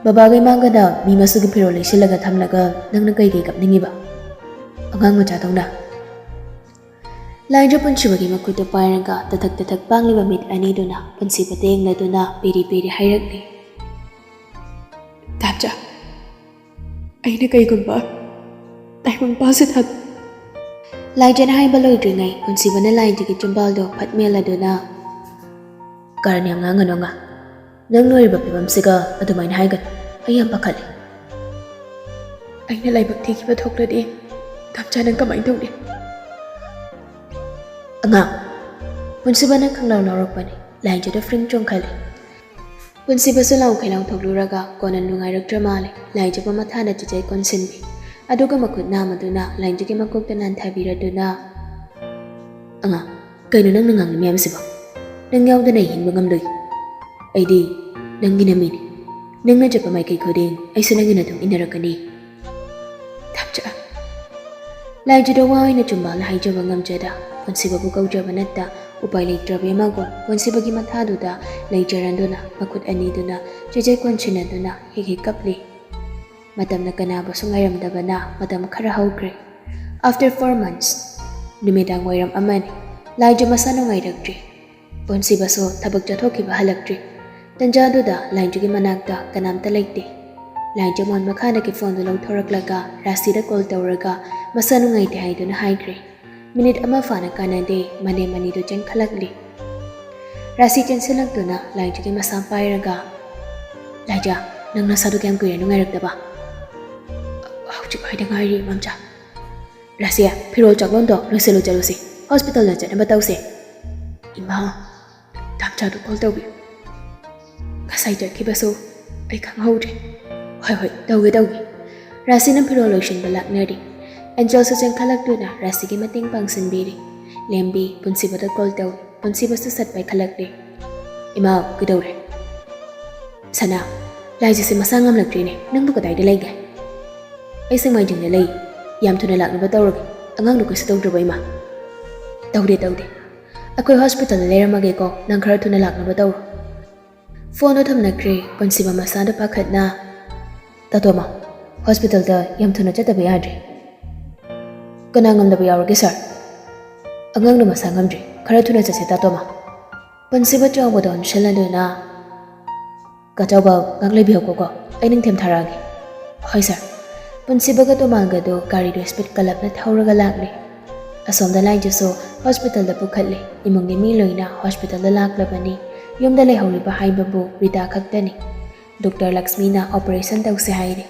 "ꯕꯕꯥꯒ ꯏꯃꯥꯒꯅ ꯃꯤ ꯃꯁꯨꯒꯤ ꯐꯤꯔꯣꯜ ꯂꯩꯁꯤꯜꯂꯒ ꯊꯝꯂꯒ ꯅꯪꯅ ꯀꯩ ꯀꯩ ꯀꯞꯅꯤꯡꯉꯤꯕ? ꯑꯉꯥꯡ ꯃꯆꯥꯗꯧꯅ?" ꯂꯥꯏꯖ ꯄꯨꯟꯁꯤꯕꯒꯤ ꯃꯈꯨꯠꯇꯨ ꯄꯥꯏꯔꯒ ꯇꯊꯛ ꯇꯊꯛ ꯄꯥꯡꯂꯤꯕ ꯃꯤꯠ ꯑꯅꯤꯗꯨꯅ ꯄꯨꯟꯁꯤꯕ ꯇꯦꯡꯂꯗꯨꯅ ꯄꯦꯔꯤ ꯄꯦꯔꯤ ꯍꯥꯏꯔꯛꯂꯤ꯫ "ꯇꯥꯝꯆꯥ, ꯑꯩꯅ ꯀꯩꯒꯨꯝꯕ ꯇꯥꯏꯕꯪ ꯄꯥꯟꯁꯤꯗ ꯂꯥꯏꯖꯅ ꯍꯥꯏꯕ ꯂꯣꯏꯗ꯭ꯔꯤꯉꯩ ꯄꯨꯟꯁꯤꯕꯅ ꯂꯥꯏꯖꯒꯤ ꯆꯤꯝꯕꯥꯜꯗꯣ ꯐꯠ ꯃꯦꯜꯂꯗꯨꯅ, "ꯀꯔꯟ ꯌꯥꯝ ꯉꯥꯡꯒꯅꯨ ꯑꯉꯥꯡ꯫ ꯅꯪ ꯅꯣꯏꯔꯤꯕ ꯐꯤꯕꯝꯁꯤꯒ ꯑꯗꯨꯃꯥꯏꯅ ꯍꯥꯏꯒꯅꯨ꯫ ꯑꯩ ꯌꯥꯝ ꯄꯥꯈꯠꯂꯦ꯫ ꯑꯩꯅ ꯂꯥꯏꯕꯛ ꯊꯤꯈꯤꯕ ꯊꯣꯛꯂꯗꯤ ꯇꯥꯝꯆꯥ ꯅꯪ ꯀꯃꯥꯏꯅ ꯇꯧꯅꯤ?" "ꯑꯉꯥꯡ!" ꯄꯨꯟꯁꯤꯕꯅ ꯈꯪꯂꯥꯎ ꯂꯥꯎꯔꯛꯄꯅꯤ꯫ ꯂꯥꯏꯖꯗ ꯐ꯭ꯔꯤꯡ ꯆꯣꯡꯈꯠꯂꯤ꯫ ꯄꯨꯟꯁꯤꯕꯁꯨ ꯂꯥꯎꯈꯩ ꯂꯥꯎꯊꯣꯛꯂꯨꯔꯒ ꯀꯣꯟꯅ ꯅꯨꯡꯉꯥꯏꯔꯛꯇ꯭ꯔ ꯃꯥꯜꯂꯦ꯫ ꯂꯥꯏꯖꯕ ꯃꯊꯥꯅ ꯆꯤꯆꯩ ꯀꯣꯟꯁꯤꯟꯕꯤ꯫ ꯑꯗꯨꯒ ꯃꯈꯨꯠ ꯅꯥꯝꯃꯗꯨꯅ ꯂꯥꯏꯖꯒꯤ ꯃꯀꯣꯛꯇ ꯅꯥꯟꯊꯕꯤꯔꯗꯨꯅ, "ꯑꯉꯥꯡ, ꯀꯩꯅꯣ ꯅꯪꯅ ꯉꯥꯡꯂꯤ ꯃꯌꯥꯝꯁꯤꯕꯣ? ꯅꯪ ꯌꯥꯎꯗꯅ ꯑꯩ ꯍꯤꯡꯕ ꯉꯝꯂꯣꯏ꯫ ꯑꯩꯗꯤ ꯅꯪꯒꯤ ꯅꯃꯤꯅꯤ꯫ ꯅꯪꯅ ꯆꯠꯄ ꯃꯥꯏꯀꯩ ꯈꯨꯗꯤꯡ ꯑꯩꯁꯨ ꯅꯪꯒꯤ ꯅꯇꯨꯡ ꯏꯟꯅꯔꯛꯀꯅꯤ꯫ ꯇꯥꯝꯆꯥ!" ꯂꯥꯏꯖꯗ ꯋꯥ ꯑꯣꯏꯅ ꯆꯨꯝꯕꯥꯜꯅ ꯍꯥꯏꯖꯕ ꯉꯝꯖꯗ, ꯄꯨꯟꯁꯤꯕꯕꯨ ꯀꯧꯖꯕ ꯅꯠꯇ ꯎꯄꯥꯏ ꯂꯩꯇ꯭ꯔꯕ ꯏꯃꯥꯒꯣꯟ ꯄꯨꯟꯁꯤꯕꯒꯤ ꯃꯊꯥꯗꯨꯗ ꯂꯩꯖꯔꯗꯨꯅ ꯃꯈꯨꯠ ꯑꯅꯤꯗꯨꯅ ꯆꯤꯆꯩ ꯀꯣꯟꯁꯤꯟꯅꯗꯨꯅ ꯍꯦꯛ ꯍꯦꯛ ꯀꯞꯂꯤ꯫ ꯃꯇꯝꯅ ꯀꯅꯥꯕꯨꯁꯨ ꯉꯥꯏꯔꯝꯗꯕꯅ ꯃꯇꯝ ꯈꯔ ꯍꯧꯈ꯭ꯔꯦ꯫ After four months, ꯅꯨꯃꯤꯗꯥꯡ ꯋꯥꯏꯔꯝ ꯑꯃꯅꯤ꯫ ꯂꯥꯏꯖ ꯃꯁꯥ ꯅꯨꯡꯉꯥꯏꯔꯛꯇ꯭ꯔꯤ꯫ ꯄꯨꯟꯁꯤꯕꯁꯨ ꯊꯕꯛ ꯆꯠꯊꯣꯛꯈꯤꯕ ꯍꯜꯂꯛꯇ꯭ꯔꯤ꯫ ꯇꯟꯖꯥꯗꯨꯗ ꯂꯥꯏꯖꯒꯤ ꯃꯅꯥꯛꯇ ꯀꯅꯥꯝꯇ ꯂꯩꯇꯦ꯫ ꯂꯥꯏꯖ ꯃꯣꯟ ꯃꯈꯥꯗꯒꯤ ꯐꯣꯟꯗꯨ ꯂꯧꯊꯣꯔꯛꯂꯒ ꯔꯥꯁꯤꯗ ꯀꯣꯜ ꯇꯧꯔꯒ ꯃꯁꯥ ꯅꯨꯡꯉꯥꯏꯇꯦ ꯍꯥꯏꯗꯨꯅ ꯍꯥꯏꯈ꯭ꯔꯦ꯫ ꯃꯤꯅꯤꯠ ꯑꯃ ꯐꯥꯅ ꯀꯥꯟꯅꯗꯦ, ꯃꯅꯦꯝ ꯑꯅꯤꯗꯨ ꯆꯦꯟꯈꯠꯂꯛꯂꯤ꯫ ꯔꯥꯁꯤ ꯆꯦꯟꯁꯤꯜꯂꯛꯇꯨꯅ ꯂꯥꯏꯖꯒꯤ ꯃꯁꯥ ꯄꯥꯏꯔꯒ, "ꯂꯥꯏꯖ, ꯅꯪ ꯅꯁꯥꯗꯨ ꯀꯌꯥꯝ ꯀꯨꯏꯔꯦ ꯅꯨꯡꯉꯥꯏꯔꯛꯇꯕ?" "ꯍꯧꯖꯤꯛ ꯍꯥꯏꯗ ꯉꯥꯏꯔꯤ, ꯃꯝꯆꯥ꯫" "ꯔꯥꯁꯤ, ꯐꯤꯔꯣꯜ ꯆꯥꯛꯂꯣꯟꯗꯣ ꯂꯣꯏꯁꯤꯜꯂꯨ, ꯆꯠꯂꯨꯁꯤ꯫ ꯍꯣꯁꯄꯤꯇꯥꯜꯗ ꯆꯠꯅꯕ ꯇꯧꯁꯦ꯫" "ꯏꯃꯥ, ꯇꯥꯝꯆꯥꯗꯨ ꯀꯣꯜ ꯇꯧꯕꯤꯌꯨ꯫ ꯉꯁꯥꯏ ꯆꯠꯈꯤꯕꯁꯨ ꯑꯩ ꯈꯪꯍꯧꯗ꯭ꯔꯦ꯫" "ꯍꯣꯏ, ꯍꯣꯏ, ꯇꯧꯒꯦ, ꯇꯧꯒꯦ꯫" ꯔꯥꯁꯤꯅ ꯐꯤꯔꯣꯜ ꯂꯣꯏꯁꯤꯟꯕ ꯂꯥꯛꯅꯔꯤ꯫ ꯑꯦꯟꯖꯦꯜꯁꯨ ꯆꯦꯟꯈꯠꯂꯛꯇꯨꯅ ꯔꯥꯁꯤꯒꯤ ꯃꯇꯦꯡ ꯄꯥꯡꯁꯤꯟꯕꯤꯔꯤ꯫ ꯂꯦꯝꯕꯤ ꯄꯨꯟꯁꯤꯕꯗ ꯀꯣꯜ ꯇꯧꯏ꯫ ꯄꯨꯟꯁꯤꯕꯁꯨ ꯁꯠ ꯄꯥꯏꯈꯠꯂꯛꯂꯤ꯫ "ꯏꯃꯥ, ꯀꯩꯗꯧꯔꯦ?" "ꯁꯅꯥ, ꯂꯥꯏꯖꯁꯦ ꯃꯁꯥ ꯉꯝꯂꯛꯇ꯭ꯔꯤꯅꯦ꯫ ꯅꯪꯕꯨ ꯀꯗꯥꯏꯗ ꯂꯩꯒꯦ?" "ꯑꯩ ꯁꯦꯡꯃꯥꯏꯖꯤꯡꯗ ꯂꯩ꯫ ꯌꯥꯝ ꯊꯨꯅ ꯂꯥꯛꯅꯕ ꯇꯧꯔꯒꯦ꯫ ꯑꯉꯥꯡꯗꯨ ꯀꯩꯁꯨ ꯇꯧꯗ꯭ꯔꯕ, ꯏꯃꯥ?" "ꯇꯧꯗꯦ, ꯇꯧꯗꯦ꯫ ꯑꯩꯈꯣꯏ ꯍꯣꯁꯄꯤꯇꯥꯜꯗ ꯂꯩꯔꯝꯃꯒꯦꯀꯣ, ꯅꯪ ꯈꯔ ꯊꯨꯅ ꯂꯥꯛꯅꯕ ꯇꯧꯔꯣ꯫" ꯐꯣꯟꯗꯣ ꯊꯝꯅꯈ꯭ꯔꯦ꯫ ꯄꯨꯟꯁꯤꯕ ꯃꯁꯥꯗ ꯄꯥꯈꯠꯅ, "ꯇꯥꯇꯣꯃ, ꯍꯣꯁꯄꯤꯇꯥꯜꯗ ꯌꯥꯝ ꯊꯨꯅ ꯆꯠꯇꯕ ꯌꯥꯗ꯭ꯔꯦ꯫" "ꯀꯅꯥ ꯉꯝꯗꯕ ꯌꯥꯎꯔꯒꯦ, ꯁꯥꯔ?" "ꯑꯉꯥꯡꯗꯣ ꯃꯁꯥ ꯉꯝꯗ꯭ꯔꯤ꯫ ꯈꯔ ꯊꯨꯅ ꯆꯠꯁꯦ, ꯇꯥꯇꯣꯃ꯫" ꯄꯨꯟꯁꯤꯕ ꯆꯥꯎꯕꯗ ꯑꯣꯟꯁꯤꯜꯂꯗꯨꯅ, "ꯀꯥ ꯆꯥꯎꯕ, ꯉꯥꯛ ꯂꯩꯕꯤꯌꯨꯀꯣ, ꯑꯩ ꯅꯤꯡꯊꯦꯝ ꯊꯥꯔꯛꯑꯒꯦ꯫" "ꯍꯣꯏ, ꯁꯥꯔ꯫" ꯄꯨꯟꯁꯤꯕꯒ ꯇꯣꯃꯥꯜꯒꯗꯨ ꯒꯥꯔꯤꯗꯨ ꯁ꯭ꯄꯤꯗ ꯀꯜꯂꯞꯅ ꯊꯧꯔꯒ ꯂꯥꯛꯂꯤ꯫ ꯑꯁꯣꯝꯗ ꯂꯥꯏꯖꯁꯨ ꯍꯣꯁꯄꯤꯇꯥꯜꯗ ꯄꯨꯈꯠꯂꯦ꯫ ꯏꯃꯨꯡꯒꯤ ꯃꯤ ꯂꯣꯏꯅ ꯍꯣꯁꯄꯤꯇꯥꯜꯗ ꯂꯥꯛꯂꯕꯅꯤ꯫ ꯌꯨꯝꯗ ꯂꯩꯍꯧꯔꯤꯕ ꯍꯥꯏꯕꯕꯨ ꯔꯤꯇꯥ ꯈꯛꯇꯅꯤ꯫ ꯗꯣꯛꯇꯔ ꯂꯛꯁꯃꯤꯅ ꯑꯣꯄꯔꯦꯁꯟ ꯇꯧꯁꯦ ꯍꯥꯏꯔꯦ꯫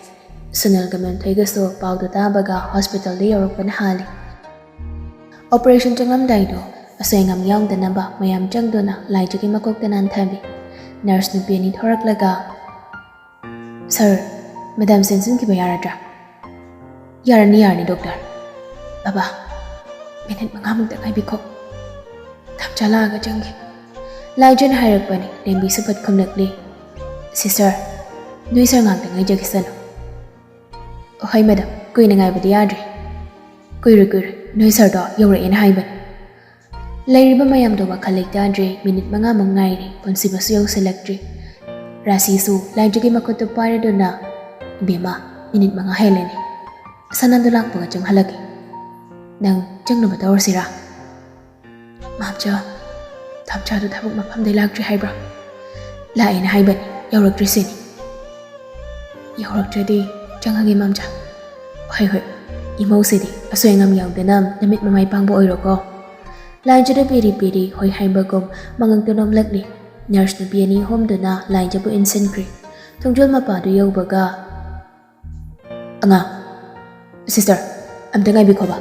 ꯁꯨꯅꯤꯜꯒ ꯃꯦꯝꯊꯣꯏꯒꯁꯨ ꯄꯥꯎꯗꯨ ꯇꯥꯕꯒ ꯍꯣꯁꯄꯤꯇꯥꯜꯗ ꯌꯧꯔꯛꯄꯅ ꯍꯥꯜꯂꯤ꯫ ꯑꯣꯄꯔꯦꯁꯟ ꯆꯪꯂꯝꯗꯥꯏꯗꯣ ꯑꯁꯣꯏ ꯑꯉꯥꯝ ꯌꯥꯎꯗꯅꯕ ꯃꯌꯥꯝ ꯆꯪꯗꯨꯅ ꯂꯥꯏꯖꯒꯤ ꯃꯀꯣꯛꯇ ꯅꯥꯟꯊꯕꯤ꯫ ꯅꯔꯁ ꯅꯨꯄꯤ ꯑꯅꯤ ꯊꯣꯔꯛꯂꯒ, "ꯁꯥꯔ, ꯃꯦꯗꯥꯝ ꯆꯦꯟꯁꯤꯟꯈꯤꯕ ꯌꯥꯔꯗ꯭ꯔꯥ?" "ꯌꯥꯔꯅꯤ, ꯌꯥꯔꯅꯤ, ꯗꯣꯛꯇꯔ꯫ ꯕꯕꯥ, ꯃꯤꯅꯤꯠ ꯃꯉꯥꯃꯨꯛꯇ ꯉꯥꯏꯕꯤꯈꯣ꯫ ꯊꯝꯆꯥ ꯂꯥꯛꯑꯒ ꯆꯪꯒꯦ꯫" ꯂꯥꯏꯖꯅ ꯍꯥꯏꯔꯛꯄꯅꯤ꯫ ꯂꯦꯝꯕꯤꯁꯨ ꯐꯠ ꯈꯨꯝꯂꯛꯂꯤ, "ꯁꯤꯁꯇꯔ, ꯅꯣꯏ ꯁꯥꯔ ꯉꯥꯛꯇ ꯉꯥꯏꯖꯈꯤꯁꯅꯨ꯫" "ꯍꯣꯏ ꯃꯦꯗꯥꯝ, ꯀꯨꯏꯅ ꯉꯥꯏꯕꯗꯤ ꯌꯥꯗ꯭ꯔꯦ꯫" "ꯀꯨꯏꯔꯣꯏ, ꯀꯨꯏꯔꯣꯏ, ꯅꯣꯏ ꯁꯥꯔꯗꯣ ꯌꯧꯔꯛꯑꯦꯅ ꯍꯥꯏꯕꯅꯤ꯫" ꯂꯩꯔꯤꯕ ꯃꯌꯥꯝꯗꯣ ꯋꯥꯈꯜ ꯂꯩꯇꯥꯗ꯭ꯔꯦ꯫ ꯃꯤꯅꯤꯠ ꯃꯉꯥꯃꯨꯛ ꯉꯥꯏꯔꯦ꯫ ꯄꯨꯟꯁꯤꯕꯁꯨ ꯌꯧꯁꯤꯜꯂꯛꯇ꯭ꯔꯤ꯫ ꯔꯥꯁꯤꯁꯨ ꯂꯥꯏꯖꯒꯤ ꯃꯈꯨꯠꯇꯨ ꯄꯥꯏꯔꯗꯨꯅ, "ꯏꯕꯦꯝꯃ, ꯃꯤꯅꯤꯠ ꯃꯉꯥ ꯍꯦꯜꯂꯦꯅꯦ꯫ ꯁꯅꯥꯗꯣ ꯂꯥꯛꯄꯒ ꯆꯪꯍꯜꯂꯛꯀꯦ꯫ ꯅꯪ ꯆꯪꯅꯕ ꯇꯧꯔꯁꯤꯔꯥ?" "ꯃꯥꯝꯆꯥ, ꯊꯝꯆꯥꯗꯣ ꯊꯕꯛ ꯃꯐꯝꯗꯩ ꯂꯥꯛꯇ꯭ꯔꯤ ꯍꯥꯏꯕ꯭ꯔꯥ?" "ꯂꯥꯛꯑꯦꯅ ꯍꯥꯏꯕꯅꯤ, ꯌꯧꯔꯛꯇ꯭ꯔꯤꯁꯤꯅꯤ꯫" "ꯌꯧꯔꯛꯇ꯭ꯔꯗꯤ ꯆꯪꯉꯒꯦ, ꯃꯥꯝꯆꯥ꯫" "ꯍꯣꯏ, ꯍꯣꯏ, ꯏꯃꯧꯁꯤꯗꯤ ꯑꯁꯣꯏ ꯑꯉꯥꯝ ꯌꯥꯎꯗꯅ ꯅꯃꯤꯠ ꯃꯃꯥꯏ ꯄꯥꯡꯕ ꯑꯣꯏꯔꯣꯀꯣ꯫" ꯂꯥꯏꯖꯗ ꯄꯦꯔꯤ ꯄꯦꯔꯤ ꯍꯣꯏ ꯍꯥꯏꯕꯒꯨꯝ ꯃꯉꯛꯇ ꯅꯣꯝꯂꯛꯂꯤ꯫ ꯅꯔꯁ ꯅꯨꯄꯤ ꯑꯅꯤ ꯑꯍꯨꯝꯗꯨꯅ ꯂꯥꯏꯖꯕꯨ ꯏꯟꯁꯤꯟꯈ꯭ꯔꯦ꯫ ꯊꯣꯡꯖꯣꯜ ꯃꯄꯥꯗꯨ ꯌꯧꯕꯒ, "ꯑꯉꯥꯡ, ꯁꯤꯁꯇꯔ, ꯑꯝꯇ ꯉꯥꯏꯕꯤꯈꯣꯕ,